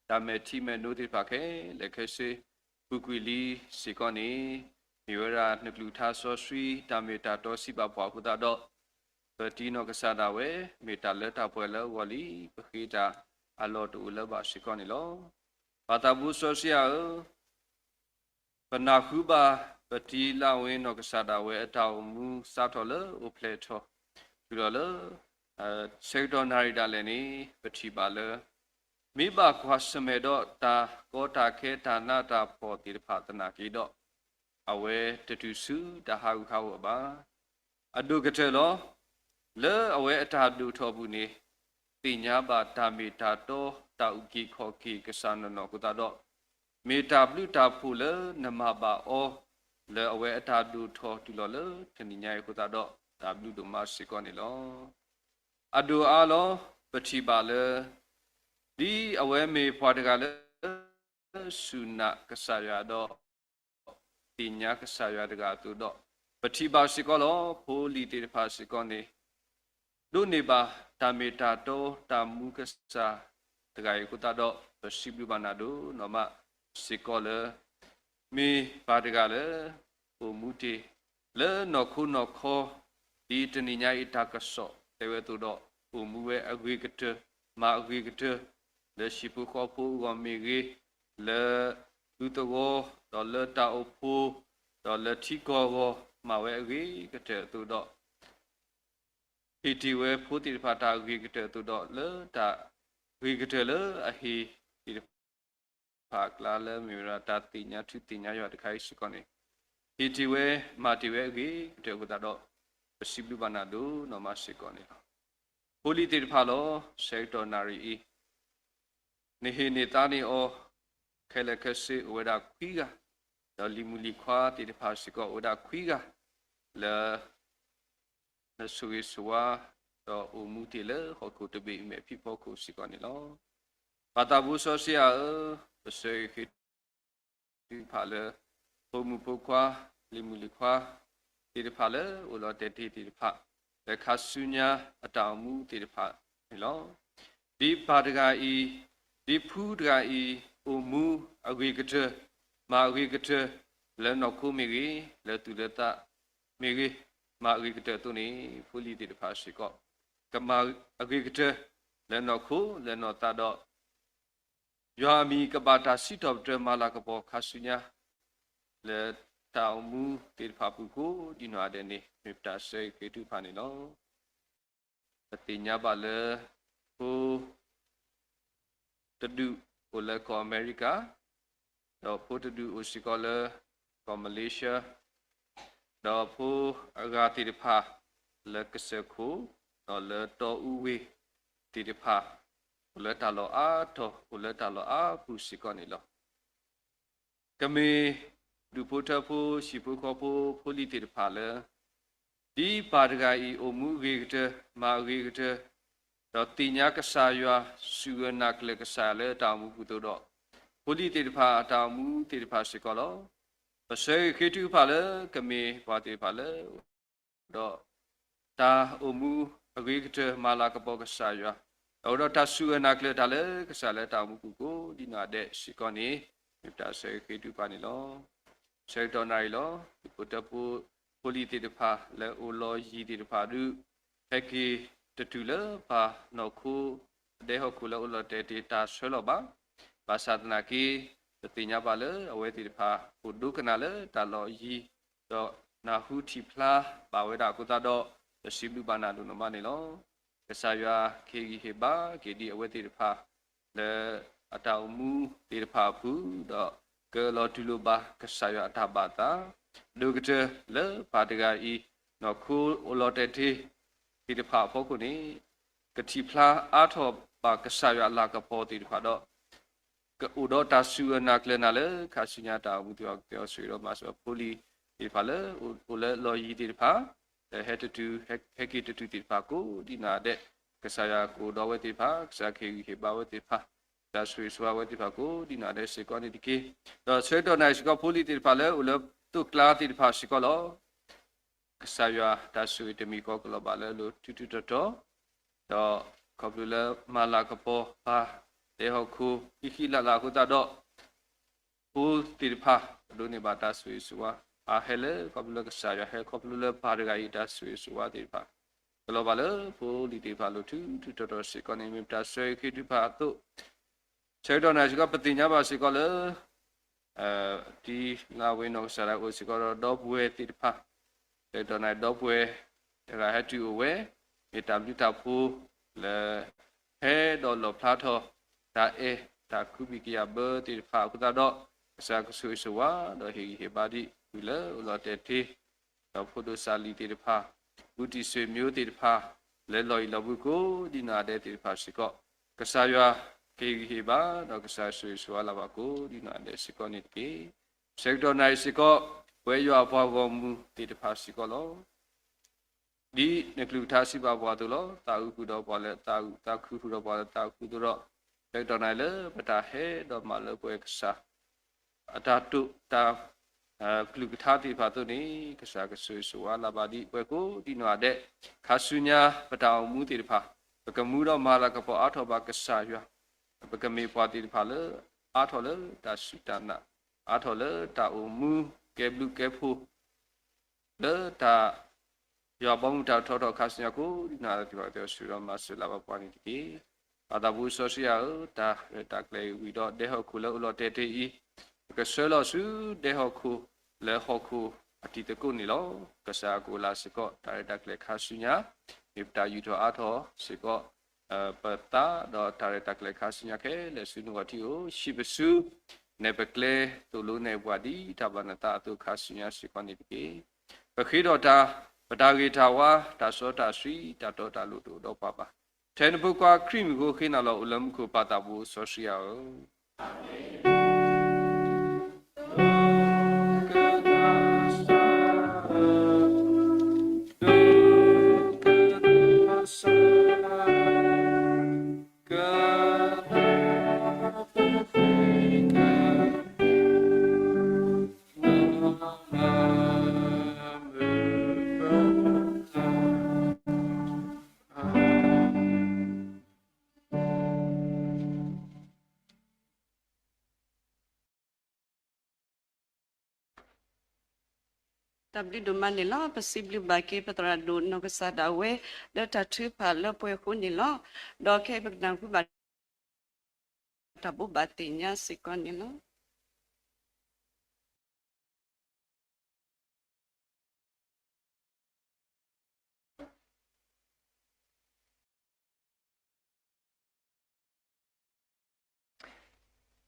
တၢ်မဲာ်ထံမဲာ်နိသ့ၣ်တဖၣ်ခဲလၢာ်ခဲဆ့ ပူၤကွံာ်လံစ့ၢ်ကီးန့ၣ် မ့ၢ်ဝဲဒၣ်နကလုၢ်ကထါစီဆှံ တၢ်မ့ၢ်တၢ်တီစံးဘၣ်ပှၤအဃိသတးဒီး ပတံၤနီၢ်ကစၢ်ဒၣ်ဝဲ မ့ၢ်တၢ်လၢတၢ်ပှဲၤလၢအဂီၢ်လံ. ပဃ့တၢ်အလီၢ်တအိၣ်လၢၤဘၣ်စ့ၢ်ကီးန့ၣ်လီၤ. ပၢ်သးဘိစီဆှံယွၤဧၢ, ပနၢ်ဟူဘၣ် ပတံၤလၢအဝဲနီၢ်ကစၢ်ဒၣ်ဝဲအတၢ်အိၣ်မူစးထီၣ်လၢအိၣ်ဖျဲၣ်ထီၣ် တုၤလီၤလၢ ဆၢကတီၢ်နၣ်ရံၣ်ဒၣ်လဲာ်န့ၣ် ပထံၣ်ဘၣ်လၢ မ့ၢ်ဘၣ်ကွၢ်ဆၢၣ်မဲာ်ဒီးတၢ်ကီတၢ်ခဲ တၢ်နးတၢ်ဖှီၣ်သ့ၣ်တဖၣ်သနာ်က့ဒီး အဝဲတတုၤဆူတၢ်ဟးဂူာ်ဟးဂီၤဘၣ်. အဒိၣ်ကတၢၢ်လီၤ. လၢအဝဲအတၢ်ဒိၣ်ထီၣ်အပူၤန့ၣ် သ့ၣ်ညါဘၣ်တၢ်မ့ၢ်တၢ်တီ တၢ်အုၣ်က့ၤခီၣ်က့ၤကစၢ်နီၢ်နီၢ်အဃိသတးဒီး မ့ၢ်တၢ်ဘျုးတၢ်ဖှိၣ်လၢနမၤဘၣ်အီၤ လၢအဝဲအတၢ်ဒိၣ်ထီၣ်တုၤလီၤလၢတနံၤညါအံၤအဃိသတးဒီး တၢ်ဘျုးဒိၣ်မးစ့ၢ်ကီးန့ၣ်လီၤ. အဒိၣ်အါလီၤ. ပထံၣ်ဘၣ်လၢ ဒ်အဝဲမ့ၢ်ပှၤတဂၤလၢ စူၢ်နာ်ကစၢ်ယွၤဒီး သ့ၣ်ညါကစၢ်ယွၤတဂၤအသိးဒီး ပထံၣ်ဘၣ်စ့ၢ်ကီးလီၤ. ဖိလံၤသ့ၣ်တဖၣ်စ့ၢ်ကီးန့ၣ် ဒိးန့ၢ်ဘၣ်တၢ်မ့ၢ်တၢ်တီ တၢ်မူကစၢ်တဂၤအံၤအဃိသတးဒီး ပစံးဘျုးဘၣ်နၤဒိၣ်နီၢ်မးစ့ၢ်ကီးလၢ မ့ၢ်ပၢ်တဂၤလၢ အိၣ်မူတ့ၢ် လၢနီၢ်ခိနီၢ်ခီ ဒ်တနံၤညါအံၤတၢ်ကစီၣ်တဲဝဲအသိးဒီး အိၣ်မူဝဲအဂ့ၤကတၢၢ် မၤအဂ့ၤကတၢၢ် လၢဟံၣ်ဖိဃီဖိအဂီၢ်မ့ၢ်ဂ့ၤ, လၢ ဒူသဝီ ဒီးလၢတၢ်အိၣ်ဖှိၣ် ဒီးလၢထံကီၢ်အဂီၢ် မၤဝဲအဂ့ၤကတၢၢ်အသိးဒီး ဟ့ၣ်တ့ၢ်ဝဲဖိသ့ၣ်တဖၣ်တၢ်အဂ့ၤကတၢၢ်အသိးဒီး လၢတၢ် အဂ့ၤကတၢၢ်လၢအဟ့ၣ်သ့ၣ်တဖၣ်အကျါလၢမ့ၢ်ဝဲဒၣ်တၢ်သ့ၣ်ညါထူသ့ၣ်ညါယွၤတခါအံၤစ့ၢ်ကီးန့ၣ်, ဟ့ၣ်တ့ၢ်ဝဲ မၤတ့ၢ်ဝဲအဂ့ၤကတၢၢ်အဃိသတးဒီး ပစံးဘျုးဘၣ်နၤဒိၣ်နီၢ်မးစ့ၢ်ကီးန့ၣ်လီၤ. ဖိလံၤသ့ၣ်တဖၣ်လီၤ. ဆၢကတီၢ်နၣ်ရံၣ်အံၤ နဟ့ၣ်န့ၢ်သါန့ၢ်အီၤ ခဲလၢာ်ခဲဆ့အိၣ်ဝဲဒၣ်ခွံဂၤ, ဒီးလံၤမုၣ်လံၤခွါသ့ၣ်တဖၣ်စ့ၢ်ကီးအိၣ်ဝဲဒၣ်ခွံဂၤ လၢ နဆိၣ်ဂ့ၤဆိၣ်ဝါ ဒီးအိၣ်မူတ့ၢ်လၢဟီၣ်ခိၣ်တဘ့ၣ်အံၤမဲာ်ဖံးဖီခိၣ်စ့ၢ်ကီးန့ၣ်လီၤ. ပၢ်သးဘိစီဆှံယွၤဧၢ, ပဆၢဂ့ၤဃ့ထုကဖၣ်လၢ ဖိမုၣ်ဖိခွါ လံၤမုၣ်လံၤခွါ သ့ၣ်တဖၣ်လၢအိၣ်လီၤတဲာ်တ့ၢ်သ့ၣ်တဖၣ် လၢခါဆူညါအတၢ်အိၣ်မူသ့ၣ်တဖၣ်န့ၣ်လီၤ. ဒ်ပၢ်တဂၤအံၤ, ဒ်ဖုတဂၤအံၤ အိၣ်မူအဂ့ၤကတၢၢ် မၤအဂ့ၤကတၢၢ် လၢနီၢ်ခိမ့ၢ်ဂ့ၤ, လၢသူၣ်လၢသးမ့ၢ်ဂ့ၤ, မၤအဂ့ၤကတၢၢ်အသိးန့ၣ် ဖိလံၤသ့ၣ်တဖၣ်စ့ၢ်ကီး ကမၤအဂ့ၤကတၢၢ် လၢနီၢ်ခိလၢနီၢ်သးဒီး ယွၤအမံၤကဘၣ်တၢ်စံးထီၣ်ပတြၢၤမၤလၤကပီၤခါဆူညါ လၢတၢ်အိၣ်မူသ့ၣ်တဖၣ်အပူၤကိးဒံနီၢ်ဂၤဒဲးန့ၣ် မ့ၢ်ပတၢ်ဆၢဂ့ၤဃ့ထုကဖၣ်န့ၣ်လီၤ. ပသ့ၣ်ညါဘၣ်လၢ ဖိ တဒူၣ်အိၣ်လၢကီၢ်အမဲရကၤ, ဒီးဖိတဒူၣ်အိၣ်စ့ၢ်ကီးလၢ ကီၢ်မလ့ၡါ, ဒီးဖိအဂၤသ့ၣ်တဖၣ်လၢကစၢၢ်ခိၣ်, ဒီးလၢတီအူဝ့ၢ်သ့ၣ်တဖၣ် အိၣ်လၢတၢ်လီၢ်အါတီၤ အိၣ်လၢတၢ်လီၢ်အါပူၤစ့ၢ်ကီးန့ၣ်လီၤ. ကမ့ၢ်ဒူၣ်ဖိထၢဖိ ဟံၣ်ဖိဃီဖိ ဖိလံၤသ့ၣ်တဖၣ်လၢ ဒ်ပၢ်တဂၤအံၤ အိၣ်မူအဂ့ၤကတၢၢ် မၤအဂ့ၤကတၢၢ် ဒီးသ့ၣ်ညါကစၢ်ယွၤ စူၢ်ဂၢၢ်နာ်ကျၢၤကစၢ်ယွၤလၢတၢ်အိၣ်မူပူၤအသိးဒီး ဖိလံၤသ့ၣ်တဖၣ်အတၢ်အိၣ်မူသ့ၣ်တဖၣ်စ့ၢ်ကီးလီၤ. ပဆၢဂ့ၤဃ့ထုကဖၣ်လၢကမ့ၢ်ပှၤသ့ၣ်တဖၣ်လၢ ဒီးတၢ်အိၣ်မူအဂ့ၤကတၢၢ် မၤလၤကပီၤကစၢ်ယွၤ, ဒီးအိၣ်ဒီးတၢ်စူၢ်ဂၢၢ်နာ်ကျၢၤတၢ်လၢကစၢ်လၢတၢ်အိၣ်မူပူၤကိးဒံနီၢ်ဂၤဒဲးစ့ၢ်ကီးန့ၣ် မ့ၢ်ပတၢ်ဆၢဂ့ၤဃ့ထုကဖၣ်န့ၣ်လီၤ. ဆၢကတီၢ်နၣ်ရံၣ်လီၤ. ဒူၣ်ဖိထၢဖိ ဖိလံၤသ့ၣ်တဖၣ်လၢအိၣ်လီၤယံၤသ့ၣ်တဖၣ်ဒုး ဟဲက့ၤတတုၤလၢပှၤနီၢ်ခိ ဒဲဟီၣ်ခိၣ်လၢအိၣ်လီၤတဲာ်တ့ၢ်တၢ်ဆှၢလီၤဘၣ်. ဘၣ်ဆၣ်သနာ်က့ ပသ့ၣ်ညါဘၣ်လၢအဝဲသ့ၣ်တဖၣ် အိၣ်ဒိကနၣ်လၢတၢ်လီၢ်ယံၤ ဒီးနၢ်ဟူထံၣ်ဖျါဘၣ်ဝဲဒၣ်အဃိသတးဒီး ပစံးဘျုးဘၣ်နၤဒိၣ်နီၢ်မးန့ၣ်လီၤ. ကစၢ်ယွၤကဟ့ၣ်ဂံၢ်ဟ့ၣ်ဘါက့ၤဒ်အဝဲသ့ၣ်တဖၣ် လၢအတၢ်အိၣ်မူသ့ၣ်တဖၣ်အပူၤ ဒီးကလီၤတူၢ်လိာ်ဘၣ်ကစၢ်ယွၤအတၢ်ဘၣ်သး ဒိၣ်ကတၢၢ်လၢပၢ်တဂၤအံၤ နီၢ်ခိအိၣ်လီၤတဲာ်တ့ၢ်သ့ၣ်တဖၣ်အဖီခိၣ်န့ၣ် ကထံၣ်ဖျါအါထီၣ်ဘၣ်ကစၢ်ယွၤအလၤကပီၤသ့ၣ်တဖၣ်ဒီး ကအိၣ်ဒီးတၢ်စူၢ်ဂၢၢ်နာ်ကျၢၤနၤလၢခါဆူညါတၢ်အိၣ်မူသ့ၣ်တဖၣ် ကသ့အီၤဆိၣ်ဂ့ၤဒီးမၤစၢၤဖိလံၤသ့ၣ်တဖၣ်လၢ အိၣ်လၢလီၢ်ယံၤသ့ၣ်တဖၣ် လၢဟဲတတုၤ ဟဲက့ၤတတုၤသ့ၣ်တဖၣ်ကိးဒံနီၢ်ဂၤဒဲး ကစၢ်ယွၤကအိၣ်ဒီးဝဲသ့ၣ်တဖၣ် ကစၢ်ခ့ဂံၢ်ဟ့ၣ်ဘါဝဲသ့ၣ်တဖၣ် တၢ်ဆိၣ်ဂ့ၤဆိၣ်ဝါဝဲသ့ၣ်တဖၣ်ကိးဒံနီၢ်ဂၤဒဲးစ့ၢ်ကီးန့ၣ်တက့ၢ်. ဒီးဆၢကတီၢ်နၣ်ရံၣ်စ့ၢ်ကီး ဖိလံၤသ့ၣ်တဖၣ်လၢအိၣ်လၢသိၣ်ကျါသ့ၣ်တဖၣ်စ့ၢ်ကီးလီၤ. ကစၢ်ယွၤတၢ်ဆိၣ်ဂ့ၤတမံၤဃီကလီၤဘၣ်လၢအလိၤထူထူတီတီ, ဒီးခီဖျိလၢမၤလၤကပီၤပၢ် ဒဲဟီၣ်ခိၣ် ဟံၣ်ဃံလၤလၤအဃိသတးဒီး ဖိသ့ၣ်တဖၣ် ဒိးန့ၢ်ဘၣ်တၢ်ဆိၣ်ဂ့ၤဆိၣ်ဝါ အဟဲလၢခီဖျိလၢကစၢ်ယွၤ ဟဲခီဖျိလၢပၢ်တဂၤအံၤတၢ်ဆိၣ်ဂ့ၤဆိၣ်ဝါသ့ၣ်တဖၣ် ကလီၤဘၣ်လၢဖိလံၤသ့ၣ်တဖၣ်အလိၤထူထူတီတီစ့ၢ်ကီးန့ၣ် မ့ၢ်ပတၢ်ဆၢဂ့ၤဃ့ထုကဖၣ်အသိး ဆၢကတီၢ်နၣ်ရံၣ်စ့ၢ်ကီး ပသ့ၣ်ညါဘၣ်စ့ၢ်ကီးလၢ ဒ်လၢအဝဲနီၢ်ကစၢ်ဒၣ်အိၣ်စ့ၢ်ကီးဒီးဒီပုၢ်ဝဲၢ်သ့ၣ်တဖၣ်, ဆၢကတီၢ်နၣ်ရံၣ် ဒီပုၢ်ဝဲၢ်တဂၤဟဲတုၤအိၣ်ဝဲ, မ့ၢ်တၢ်ဘျုးတၢ်ဖှိၣ်လၢ ဟဲဒီးလီၣ်ဖျါထီၣ် တၢ်အဲၣ်တၢ်ကူဘံၣ်ကယၤဘၢသ့ၣ်တဖၣ်အဃိသတးဒီး ကစၢ်ကဆိၣ်ဂ့ၤဆိၣ်ဝါ ဒီးဟ့ၣ်ဂံၢ်ဟ့ၣ်ဘါဒံးဝံၤလၢအိၣ်လီၤတဲာ်တ့ၢ် ဒီးဖိဒိၣ်စၢ်လံၤသ့ၣ်တဖၣ်, ဘူးတံၢ်ဆွေမျိုးသ့ၣ်တဖၣ်, လၢလီၢ်ယံၤလီၢ်ဘူးကိးဒံနီၢ်ဂၤဒဲးသ့ၣ်တဖၣ်စ့ၢ်ကီး, ကစၢ်ယွၤကဟ့ၣ်ဂံၢ်ဟ့ၣ်ဘါ ဒီးကစၢ်ဆိၣ်ဂ့ၤဆိၣ်ဝါလၢ်ဘၣ်ကိးဒံနီၢ်ဂၤဒဲးစ့ၢ်ကီးန့ၣ်တက့ၢ်. ဆၢကတီၢ်နၣ်ရံၣ်စ့ၢ်ကီး ပဝဲယွၤအပှၤဂီၢ်မုၢ်သ့ၣ်တဖၣ်စ့ၢ်ကီးလီၤ. ဒ်နကလုၢ်ကထါစံးဘၣ်ပှၤအသိးလီၤ. သးအုးဃုာ်ဒီးပှၤလၢသးအုး, သးခုဃုာ်ဒီးပှၤလၢသးခုအသိးဒီး, ဆၢကတီၢ်နၣ်ရံၣ်လၢပတၢ်ဟဲဒီးမၤလၢပှဲၤကစၢ် အတၢ်တိာ်တၢ် ကလုၢ်ကထါသ့ၣ်တဖၣ်အသိးန့ၣ် ကစၢ်ကဆိၣ်ဂ့ၤဆိၣ်ဝါလၢ်ဘၣ်ဒံးပှၤကိးဒံနီၢ်ဂၤဒဲး, ခါဆူညါပတၢ်အိၣ်မူသ့ၣ်တဖၣ် ပကမူဒီးမၤလၤကပီၤအါထီၣ်ဘၣ်ကစၢ်ယွၤ, ပကမ့ၢ်ပှၤသ့ၣ်တဖၣ်လၢ အါထီၣ်လၢတၢ်စူၢ်တၢ်နာ်, အါထီၣ်လၢတၢ်အိၣ်မူကဲဘျုးကဲဖှိၣ် လၢတၢ် ယွၤဘီမုၢ်တၢ်ထီထီၣ်ခါဆူညါကိးဒံနီၢ်ဂၤဒဲးသ့ၣ်တဖၣ် ကသ့အီၤဆိၣ်ဂ့ၤဒီးမၤစၢၤလၢ်ဘၣ်ပှၤန့ၣ်တက့ၢ်. ပၢ်သးဘိစီဆှံယွၤဧၢ, တၢ်ရဲၣ်တၢ်ကျဲၤဝံၤဒီးဒဲဟီၣ်ခိၣ်လၢအိၣ်လီၤတဲာ်တ့ၢ်အံၤ, ပကဆှၢလီၤဆူဒဲဟီၣ်ခိၣ်လၢဟီၣ်ခိၣ်အတံၤသကိးန့ၣ်လီၤ. ကစၢ်အကအိၣ်လၢ်စ့ၢ်ကီး တၢ်ရဲၣ်တၢ်ကျဲၤခါဆူညါ မ့ၢ်ပတၢ်ယူးထီၣ်အါထီၣ်စ့ၢ်ကီး ပသးဒီးတၢ်ရဲၣ်တၢ်ကျဲၤခါဆူညါခဲလၢာ်ဆူနဂီၢ်ထံဧိၤ, ဟံးပဆူ နဲၣ်ပကျဲ သိၣ်လိနဲၣ်ပှၤဒ်တၢ်ဘၣ်နသးအသိးခါဆူညါစ့ၢ်ကီးန့ၣ်တက့ၢ်. ပဃ့ဒီးတၢ်, ပတၢ်ဂ့ၤတၢ်ဝါ, တၢ်စီတၢ်ဆှံ, တၢ်တီတၢ်လိၤတအိၣ်ဒီးပှၤဘၣ်. ထဲနဖိခွါခရံာ်မံၤအဃိ ဃ့နၤလီၤ အိၣ်လၢမူခိၣ် ပၢ်သးဘိစီဆှံယၤဧၢ. တၢ်ဘျုးဒိၣ်မးန့ၣ်လီၤ. ပစံးဘျုးဘၣ်က့ၤပသရၣ်ဒိၣ်နီၢ်ကစၢ်ဒၣ်ဝဲ လၢတၢ်ထုကဖၣ်လၢပှဲၤအဃိန့ၣ်လီၤ. ဒီးခဲအံၤပကနၢ်ဟူဘၣ် တၢ်ဘိးဘၣ်သ့ၣ်ညါစ့ၢ်ကီးန့ၣ်လီၤ.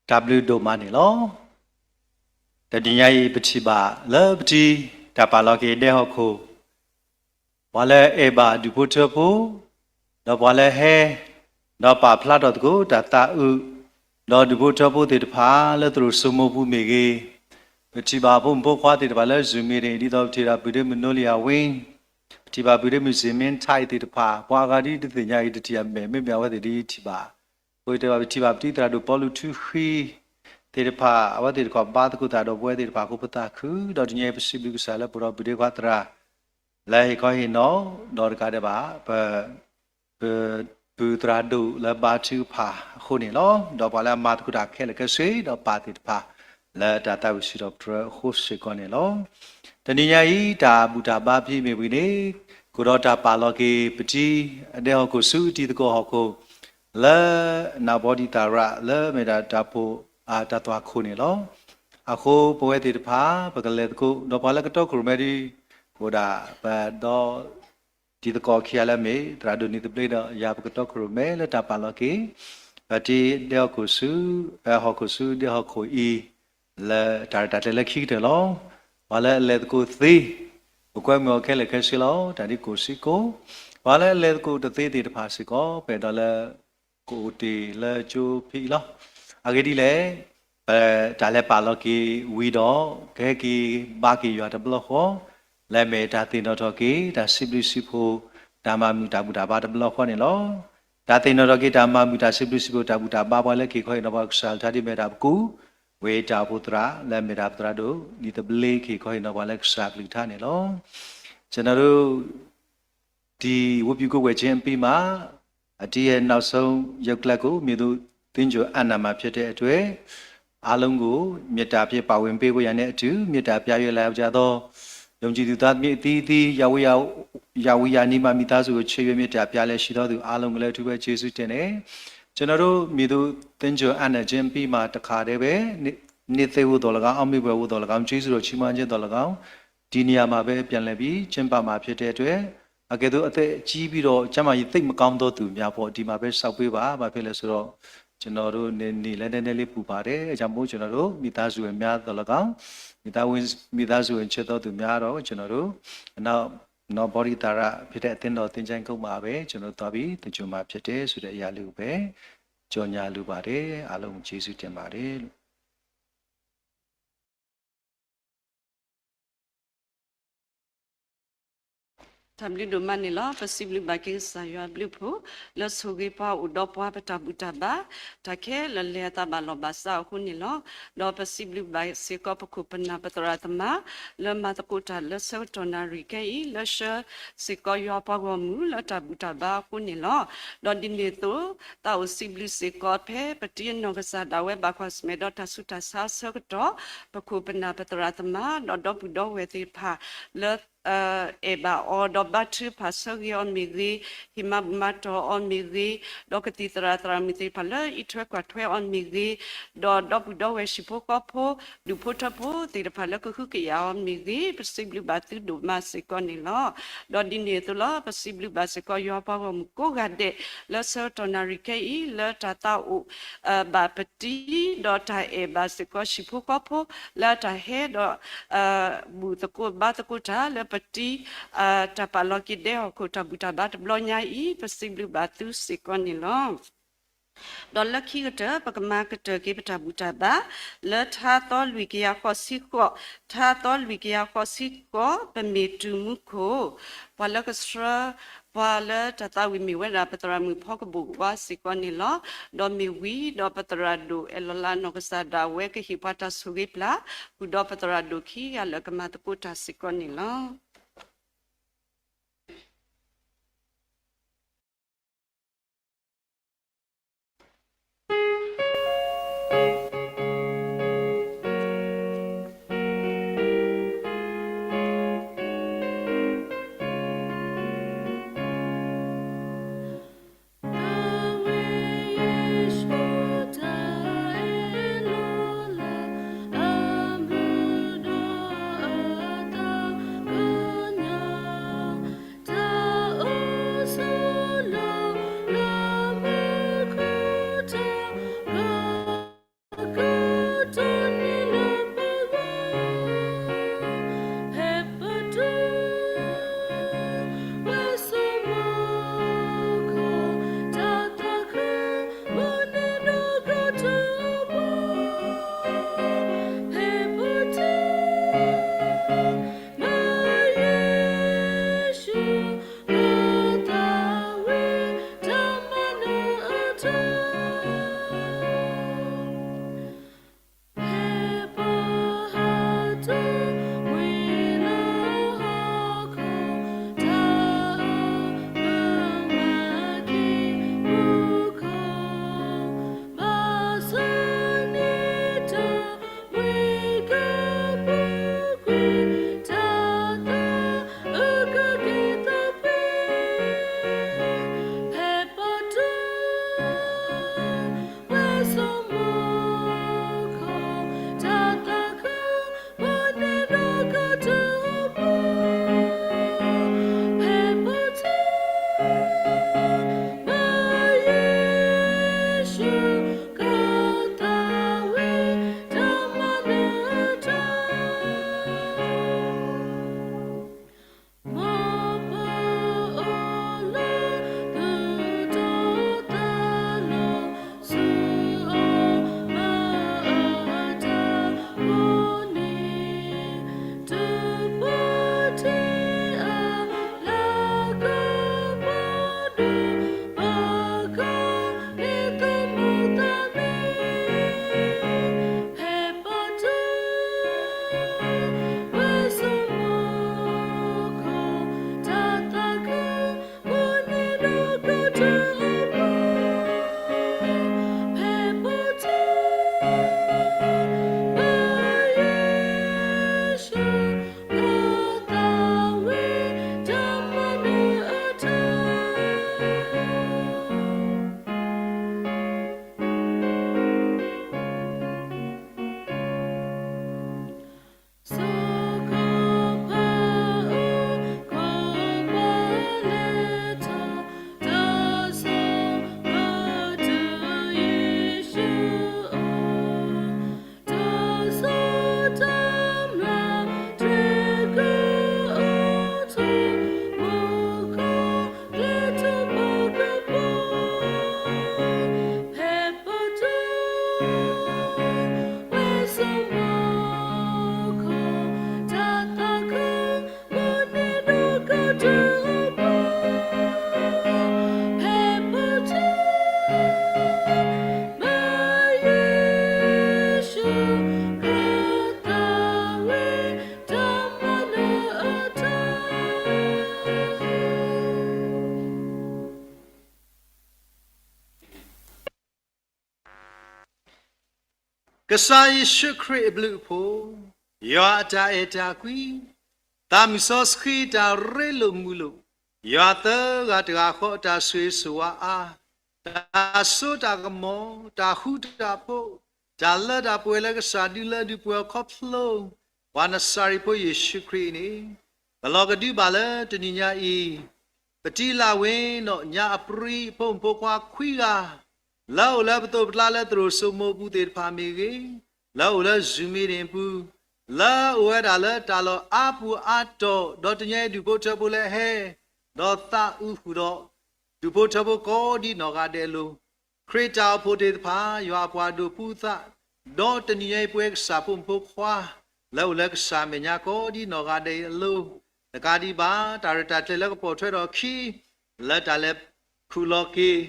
တၢ်ဘျုးဒိၣ်မးန့ၣ်လီၤ. တနံၤညါအံၤ ပထံၣ်ဘၣ်လၢပထံ တၢ်ပာ်လီၤက့ၤဒဲဟီၣ်ခိၣ် ပှၤလၢအဲၣ်ဘၣ်ဒူၣ်ဖိထၢဖိ, ဒီးပှၤလၢဟဲ ဒီးပာ်ဖျါထီၣ်သကိးတၢ်သးအုး, ဒီးဒူၣ်ဖိထၢဖိသ့ၣ်တဖၣ်လၢသရိာ်စိမိၢ်ပူၤမ့ၢ်ဂ့ၤ, ပထံၣ်ဘၣ်ဖိမုၣ်ဖိခွါသ့ၣ်တဖၣ်လၢ Zoom meeting ဒ်သိးပထံၣ်ဘၣ်ပုၢ်ဒ့မုၣ်နိလံယၤဝ့, ပထံၣ်ဘၣ်ပုၢ်ဒ့မုၣ်စ့ၣ်မ့ထါအံၤသ့ၣ်တဖၣ်, ပှၤအဂၤဒ်တသ့ၣ်ညါအံၤတထံၣ်အမဲာ် မ့မ့ၢ်အဝဲသ့ၣ်ဒ်ထံၣ်ဘၣ်. အဃိတဲဘၣ် ပထံၣ်ဘၣ်ပတံၤသရၣ်ဒိၣ်ပီလူးထူဃံသ့ၣ်တဖၣ် အဝဲသ့ၣ်တဖၣ်ဘါသကိးသးဒီးပဝဲသ့ၣ်တဖၣ်အဃိ ပသးခု, ဒီးတနံၤအံၤပစံးဘျုးကစၢ်လၢပဒီပုၢ်ဝဲၢ်ခွါသရၣ် လၢဟ့ၣ်ခီဟ့ၣ်နီၤ ဒီးတကးဒံးဘၣ် ပ ပပုၢ်သရၣ်ဒိၣ်လၢဘါထုကဖၣ်အဃိန့ၣ်လီၤ. ဒီးပှၤလၢအမၤသကိးတၢ်ခဲလၢာ်ခဲဆ့ ဒီးပၢ်သ့ၣ်တဖၣ် လၢတၢ်သးဝံၣ်စံးထီၣ်ပတြၢၤအဃိစ့ၢ်ကီးန့ၣ်လီၤ. တနံၤညါအံၤ တၢ်ဘူၣ်တၢ်ဘါဖဲမ့ၢ်ဝံၤန့ၣ် ကအိၣ်ဒီးတၢ်ပာ်လီၤက့ၤပတံၤအဒဲဟီၣ်ခိၣ်ဆူအတံၤသကိးဟီၣ်ခိၣ် လၢ နၢ်ဘီဒံသၣ်ရၣ် လၢမ့ၢ်ဒၣ်တၢ်ဖိအတၢ်သွၣ်ခိၣ်န့ၣ်လီၤ. အဃိပဝဲသ့ၣ်တဖၣ် ပကလဲၤသကိး ဒီးပှၤလၢကတီခိၣ်ရိၣ်မဲဒ် ကအိၣ်ဒၣ်ပဒီ တံၤသကိးခံဂၤလၢအမ့ၢ် သရၣ်ဒိၣ်နံၤသဘျ့ဒီးယၤ ပကတီခိၣ်ရိၣ်မဲလၢတၢ်ပာ်လီၤက့ၤ ပတံၤဒဲဟီၣ်ခိၣ်ဆူ ဟီၣ်ခိၣ်ဆူဒဲဟီၣ်ခိၣ်အံၤ လၢတၢ်ရဲၣ်တၢ်ကျဲၤလၢခံကတၢၢ်လီၤ. ပှၤလၢအလဲၤသကိးသ့ ပကွဲမုာ်အီၤခဲလၢာ်ခဲဆ့လီၤ. တၢ်ဒ်ကိၣ်စ့ကိၣ် ပှၤလၢအလဲၤသကိးတသ့သ့ၣ်တဖၣ်စ့ၢ်ကီး ပအဲၣ်ဒိးလၢ ကအိၣ်တ့ၢ်လၢကၠိဖဲအံၤလီၤ. အဂ့ၢ်ဒ်လဲၣ်, ပတၢ်လဲၤပာ်လီၤက့ၤဝံၤဒီး ကဟဲက့ၤဘါက့ၤယွၤတဘျီဃီ လၢအမ့ၢ်တၢ်သ့ၣ်နီၣ်ထီၣ်က့ၤ တၢ်စံးဘျုးစံးဖှိၣ် တၢ်မၤမုာ်တၢ်ဘူၣ်တၢ်ဘါတဘျီဃီန့ၣ်လီၤ. တၢ်သ့ၣ်နီၣ်ထီၣ်က့ၤ တၢ်မၤမုာ်တၢ်စံးဘျုးစံးဖှိၣ် တၢ်ဘူၣ်တၢ်ဘါ ပှၤလၢကဟ့ၣ်ခီဟ့ၣ်နီၤပှၤကစၢ်ကလုၢ်ကထါဒ်မ့ၢ်တၢ်ပကူ ဝ့ၢ်တၢ်အိၣ်ဖှိၣ်သရၣ် လၢအမ့ၢ်တၢ်ပသရၣ်ဒိၣ် နံၤသဘျ့ကဟ့ၣ်ခီဟ့ၣ်နီၤပှၤလၢကစၢ်ကလုၢ်ကထါန့ၣ်လီၤ. ကျွန်တော်တို့ ဒီဝတ်ပြုကိုးကွယ်ခြင်းအပြီးမှာ အတီးရဲ့နောက်ဆုံးရုပ်ကလပ်ကို မြေသူသင်္ကြန်အနံမှာဖြစ်တဲ့အတွက် အားလုံးကိုမေတ္တာဖြင့်ပါဝင်ပေးဖို့ရန်နဲ့အတူ မေတ္တာပြရွက်လာကြသော ယုံကြည်သူသားသမီးအသီးသီး ရာဝေးရာနီးမှမိသားစုကိုချစ်၍မေတ္တာပြလျက်ရှိသောသူအားလုံးကိုလည်းအထူးပဲကျေးဇူးတင်တယ်။ ကျွန်တော်တို့မြေသူသင်္ကြန်အနံခြင်းအပြီးမှာတခါတည်းပဲ နှစ်နှစ်သိပ်ကိုသော်လည်းကောင်း အောက်မေ့ဘွယ်ကိုသော်လည်းကောင်း ကျေးဇူးတော်ချီးမွမ်းခြင်းသော်လည်းကောင်း ဒီနေရာမှာပဲပြန်လည်ပြီးကျင်းပမှာဖြစ်တဲ့အတွက် အကယ်သို့အသက်ကြီးပြီးတော့ကျန်းမာရေးသိပ်မကောင်းသောသူများပေါ့ ဒီမှာပဲစောင့်ပေးပါ။ ဘာဖြစ်လဲဆိုတော့ ကျွန်တော်တို့နေနေလည်းနည်းနည်းလေးပူပါတယ်။ အကြောင်းမို့ကျွန်တော်တို့မိသားစုဝင်များသော်လည်းကောင်း မိသားဝင်မိသားစုဝင်ချစ်သောသူများတော့ကျွန်တော်တို့အနောက်နော်ဗောဓိတာရဖြစ်တဲ့အသင်းတော်သင်္ချိုင်းကုန်းမှာပဲကျွန်တော်တို့သွားပြီးသင်္ကြန်မှာဖြစ်တယ်ဆိုတဲ့အရာလေးကိုပဲကြော်ညာလိုပါတယ်။ အားလုံးကိုကျေးဇူးတင်ပါတယ်လို့ တၢ်ဘျုးဒိၣ်မးန့ၣ်လီၤ. ပစံးဘျုးဘၣ်က့ၤကစၢ်ယွၤအဘျုးအဖှိၣ် လၢဆိၣ်ဂ့ၤပှၤအိၣ်ဒီးပှၤပတၢ်ဘူၣ်တၢ်ဘါ တၢ်ခဲလၢာ်လဲၤအသးဘၣ်လီၢ်ဘၣ်စးအဃိန့ၣ်လီၤ. ဒီးပစံးဘျုးဘၣ်စ့ၢ်ကီးပခိၣ်ပနၢ်ပသရၣ်သမါ လၢမၤသကိးတၢ်လၢဆၢကတီၢ်နၣ်ရံၣ်ခဲအံၤ လၢဆှၢစ့ၢ်ကီးယွၤပှၤဂီၢ်မုၢ်လၢတၢ်ဘူၣ်တၢ်ဘါအဃိန့ၣ်လီၤ. ဒီးဒ်န့ၣ်အသိး သးအိၣ်စံးဘျုးစ့ၢ်ကီးဖဲပတံၤအနီၢ်ကစၢ်ဒၣ်ဝဲဘၣ်ကွၢ်ဆၢၣ်မဲာ်ဒီးတၢ်ဆူးတၢ်ဆါအဆၢကတီၢ် ပခိၣ်ပနၢ်ပသရၣ်သမါ ဒီးဒီပုၢ်ဒီဝဲၢ်သ့ၣ်တဖၣ် လၢ အဲၣ်ဘၣ်အီၤ, ဒီးဘါထုကဖၣ်ဆၢဂ့ၤအီၤမ့ၢ်ဂ့ၤ, ဟ့ၣ်မၤဘူၣ်မၤတီၢ်အီၤမ့ၢ်ဂ့ၤ, ဒီးကသံၣ်သရၣ်သရၣ်မုၣ်သ့ၣ်တဖၣ်လၢအံးထွဲကွၢ်ထွဲအီၤမ့ၢ်ဂ့ၤ, ဒီးဒီပုၢ်ဒီဝဲၢ်ဟံၣ်ဖိဃီဖိ ဒူၣ်ဖိထၢဖိသ့ၣ်တဖၣ်လၢကဟုကယာ်အီၤမ့ၢ်ဂ့ၤ, ပစံးဘျုးဘၣ်သုဒိၣ်မးစ့ၢ်ကီးန့ၣ်လီၤ. ဒီးဒ်န့ၣ်အသိးလီၤ, ပစံးဘျုးဘၣ်စ့ၢ်ကီးယွၤပှၤဂီၢ်မုၢ်ကိးဂၤဒဲး လၢဆၢကတီၢ်နၣ်ရံၣ်ခဲအံၤ လၢတၢ်သးအိၣ် ဘၣ်ပတံၤ, ဒီးတၢ်အဲၣ်ဘၣ်စ့ၢ်ကီးဟံၣ်ဖိဃီဖိ လၢတၢ်ဟဲဒီး ဘူၣ်သကိးဘါသကိးတၢ်လၢပတံၤ တၢ်ပာ်လီၤက့ၤဒဲဟီၣ်ခိၣ်တၢ်ဘူၣ်တၢ်ဘါတဘျီညါအံၤ ပစံးဘျုးဘၣ်သုစ့ၢ်ကီးန့ၣ်လီၤ. ဒီးလၢခံကတၢၢ် ပကမၤကတၢၢ်က့ၤပတၢ်ဘူၣ်တၢ်ဘါ လၢထါသီလွံၢ်ကယၤဃိးဆံဃိး, ထါသီလွံၢ်ကယၤဃိးဆံဃိး ပမ့ၢ်တုၤမူခိၣ် ပှၤလၢကဆှၢ ပှၤလၢတၢ်သးဝံၣ်မ့ၢ်ဝဲဒၣ် ပသရၣ်မုၣ်ဖီကဘိၣ်ဝါစ့ၢ်ကီးန့ၣ်လီၤ. ဒီးမ့ၢ်ဝံၤဒီးပသရၣ်ဒိၣ်အဲၣ်လီၤလးနီၢ်ကစၢ်ဒၣ်ဝဲကဟ့ၣ်ပှၤတၢ်ဆိၣ်ဂ့ၤပျၢ် ဃုာ်ဒီးပသရၣ်ဒိၣ်ခံဂၤလၢာ်ကမၤသကိးတၢ်စ့ၢ်ကီးန့ၣ်လီၤ.ကစၢ်ယ့ၣ်ၡူးခရံာ်အဘျုးအဖှိၣ်, ယွၤအတၢ်အဲၣ်တၢ်ကွံ, သးမုၢ်စီဆှံတၢ်ရ့လိာ်မုာ်လိာ်, ယွၤသၢဂၤတဂၤဃီအတၢ်ဆိၣ်ဂ့ၤဆိၣ်ဝါအါ, တၢ်စိတၢ်ကမီၤ, တၢ်ဃူတၢ်ဖိး, တၢ်လၢတၢ်ပှဲၤလၢကစၢ်ဒုးလၢဒုးပှဲၤအီၤခီဖျိ ပှၤနစၤရ့းဖိယ့ၣ်ၡူးခရံာ်အံၤန့ၣ်, ပလီၢ်ကဒုဘၣ်လၢတနံၤညါအံၤ, ပတံၤလၢ်ဝ့ၤဒီးညါအပြံၤ ဖိမုၣ်ဖိခွါခွံဂၤ လၢအအိၣ်လၢပသိးပကျါလၢသရိာ်စိမိးပူၤသ့ၣ်တဖၣ်မ့ၢ်ဂ့ၤ, လၢအအိၣ်လၢ Zoom meeting ပူၤ, လၢအအိၣ်ဝဲဒၣ်လၢတၢ်လီၢ်အါပူၤအါတီၢ်, ဒီးတနံၤအံၤဒူၣ်ဖိထၢဖိလၢအဟဲ, ဒီးသးအုးဃုာ်ဒီး ဒူၣ်ဖိထၢဖိကိးဒ်နီၢ်ဂၤဒဲးအလိၤ, ခရံာ်တၢ်အိၣ်ဖှိၣ်သ့ၣ်တဖၣ်, ယွၤအပှၤဒိးပူသး, ဒီးတနံၤညါအံၤပဝဲကစၢ်ဖိမုၣ်ဖိခွါ, လၢအအိၣ်လၢကစၢ်မဲာ်ညါကိးဒ်နီၢ်ဂၤဒဲးအံၤအလိၤ, တကးဒံးဘၣ် တၢ်ရဲၣ်တၢ်ကျဲၤလၢကပိာ်ထွဲထီၣ်အခံ လၢတၢ်လဲၤခူၣ်လီၤက့ၤ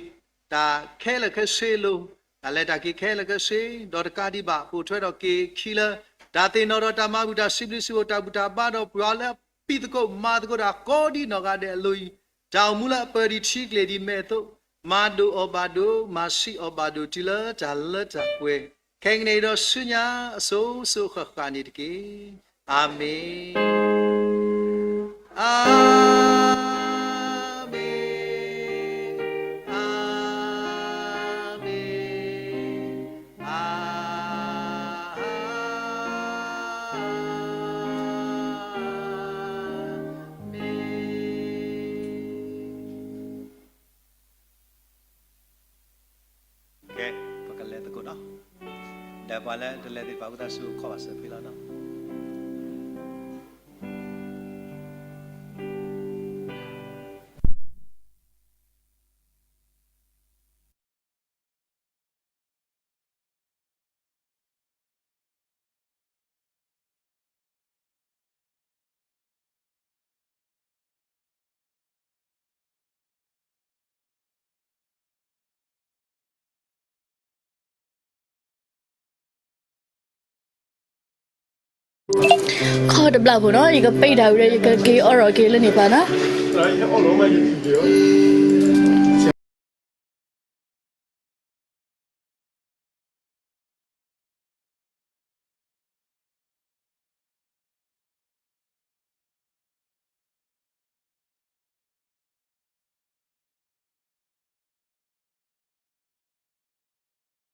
တၢ်ခဲလၢာ်ခဲဆ့အလိၤ, တၢ်လဲၤတၢ်က့ၤခဲလၢာ်ခဲဆ့, ဒီးတကးဒံးဘၣ် ပိာ်ထွဲထီၣ်က့ၤအခံလၢ တၢ်သ့ၣ်နီၣ်ဒီးတၢ်မၤဘူၣ် တၢ်စံးဘျုးစံးဖှိၣ် တၢ်ဘူၣ်တၢ်ဘါဒီးပှၤလၢအဖံးသကိးမၤသကိးတၢ်ကိးဒ်နီၢ်ဂၤဒဲးအလိၤအံၤ, တၢ်အိၣ်မူလၢအပၢၢ်ဒံးထံကျဲၤဒံးမဲာ်အသိး, မၤဒိၣ်အီၤဘၣ်ဒိၣ်, မၤဆံးအီၤဘၣ်ဒိၣ် တုၤလၢတၢ်လၢတၢ်ပှဲၤ, ခဲကနံၣ်အံၤဒီးဆူညါအစိၤစိၤဃၣ်ဃၣ်န့ၣ်တက့ၢ်. အၤမ့ၣ်, အၤမ့ၣ်, အၤမ့ၣ်, အၤမ့ၣ်. ကဲ, ပကလဲၤသကိးနီၤ, ဒီးပှၤလၢတလဲၤသ့ၣ်တဖၣ် ဝံသးစူၤခီၣ်ဘၣ်စၢၤဖဲလီၤနီၤ. ခီၣ်တဘျီဖိနီၤ, ယက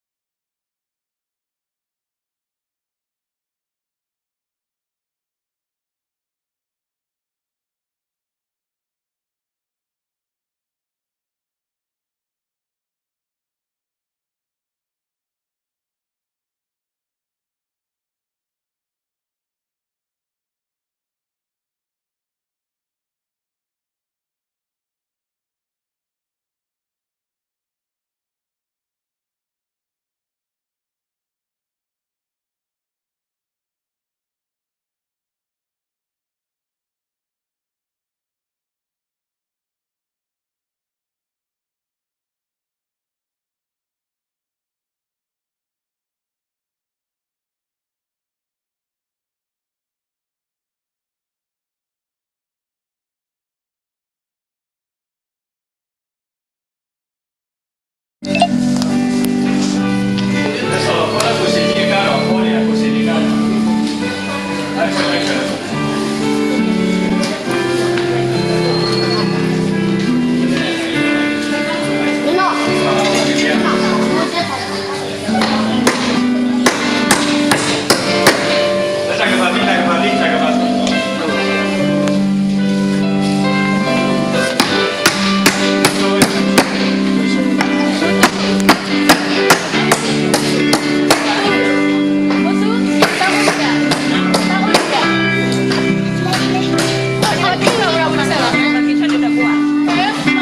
ပ့ၢ်တၢ်ဝံၤဒီး ယကက့ၤအိးထီၣ်က့ၤလၢန့ၣ်ပၤနီၤ.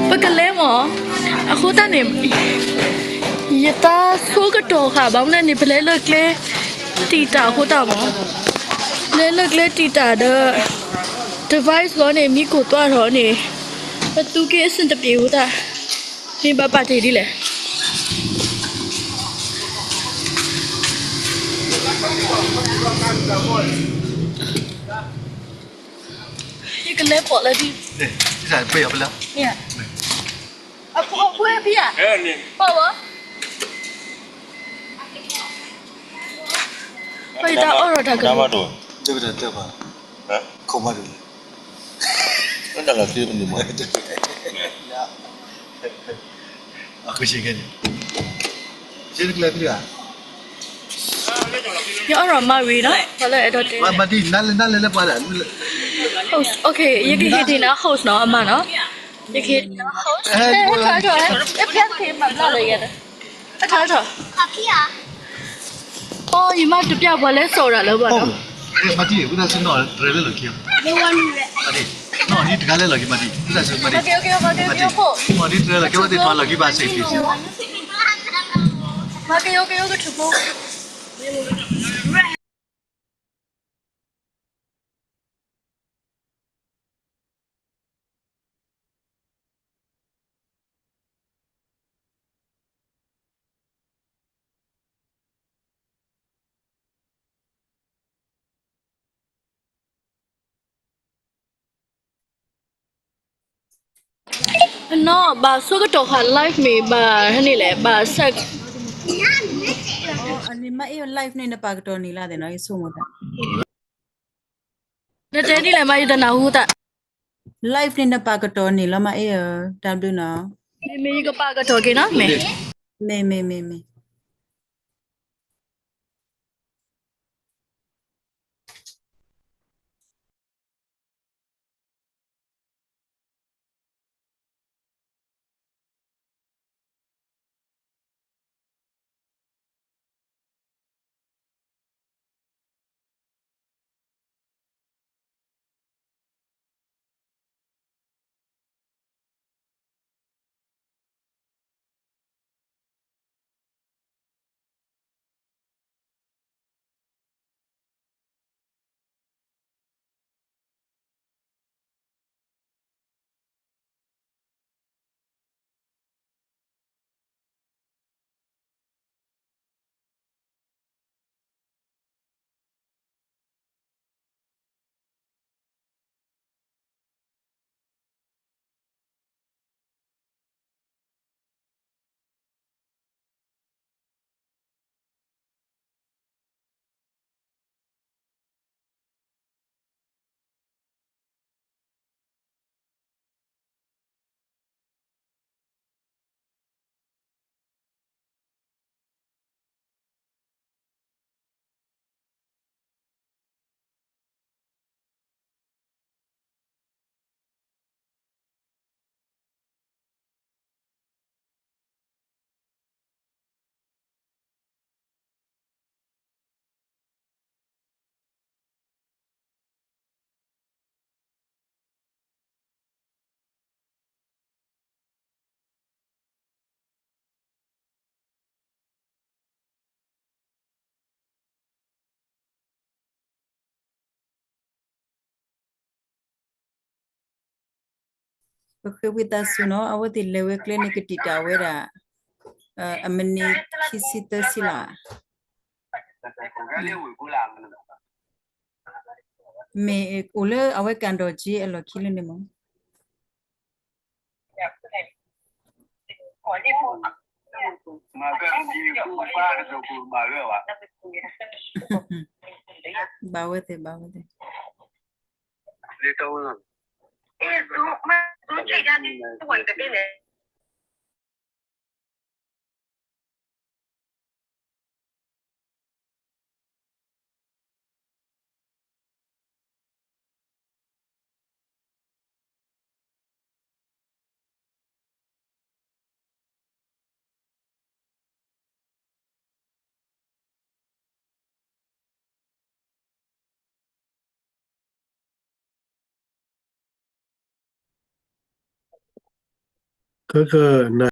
ပကလဲၤမၢ်, အဃိသတးန့ၣ် ယသးဆိကတီၢ်ဃာ် ဘၣ်မနုၤန့ၣ် ပလဲၤလၢကျဲတံာ်တာ်အဃိသတးမၢ်, လဲၤလၢကျဲတံာ်တာ်ဒီး device လီၤန့ၣ်မံကိၢ်သွးထီၣ်န့ၣ် ပသူက့အဆင်တပြေအဃိသတးန့ၣ် ဘၣ်ပာ်တ့ၢ်ဒ်လဲၣ်. ယကလဲၤပိာ်လၢဒ်, အဖိအဖိဖံးဧါ, ပီၢ်ဝဲ. တၢ်အီၣ်ဒီးတၢ်ကမၢ်, တၢ်မၤဒိၣ်, တၢ်မၤဒိၣ်, ခိၣ်မၤဒိၣ်, တၢ်လီၤသံပနံၤမး, အဃိဆ့ကဲန့ၣ်, ယအီၣ်ဒီးမၤဝံၤနီၤ, ပှၤလၢအဲၣ်ဒိးတဲ, မၤဒ်နလဲၣ်နလဲၣ်လၢပှၤဒၣ်, host, okay, ယကဟ့ၣ်ဒံးနၤ host နီၤ, အမၤနီၤ, ယကဟ့ၣ်ဒံးနၤ host, ဟဲထီၣ်ထီၣ်, ဟဲဖဲကဟ့ၣ်မၤဘျါလၢယဲ, ဟဲထီၣ်ထီၣ်, အိ ယမၤတပျၢ်ပှၤလၢစိာ်တၢ်လၢပှၤနီၤ, မၤဒ်, ဝံသးစူၤနီၣ်တြဲၤလၢလီၢ်ခံ, နီၣ်ဒ်တဂၤလၢလီၢ်ခံမၤဒ်, ဝံသးစူၤမၤဒ်, မၤဒ်, နီၣ်ဒ်တြဲၤလီၢ်ခံ ဝဲသ့ၣ်ထီၣ်လီၢ်ခံဘၣ်စ့ၢ်ကီး, မၤကယိကယိကထူၣ်ဖိ နီၢ် ဘၣ်ဆိကတီၢ်ဃာ် live မ့ၢ် ဘၣ်ဟဲန့ၣ်လဲၣ် ဘၣ်ဆဲး, အန့ၣ်မ့ၢ်အဲၣ် live န့ၣ် နပာ်ကတီၢ်န့ၣ်လီၤသ့ၣ်နီၤ ယဆိကမိၣ်သး, နတဲဒ်လဲၣ်မး ယတနၢ်ဟူသး, live န့ၣ် နပာ်ကတီၢ်န့ၣ်လီၤမး အဲၣ်ဧၢ, တၢ်ဘျုးနီၤ, မ့ၢ်မ့ၢ် ယကပာ်ကတီၢ်က့ၤနီၤ မ့ၢ်, မ့ၢ်မ့ၢ်မ့ၢ်မ့ၢ် ပဃ့ဝံသးစူၤနီၤ အဝဲသ့ၣ်လဲၤဝဲကျဲန့ၣ် ကတံာ်တာ်ဝဲဒၣ် အမံးနံးခံဆံသၢဆံလီၤ. မ့ၢ်အိၣ်လၢအဝဲကၣ်ဒီးက့အလီၢ်ခံလၢန့ၣ်မး. ဘၣ်ဝဲသ့ၣ် ဘၣ်ဝဲသ့ၣ်. ခဲကနံၣ်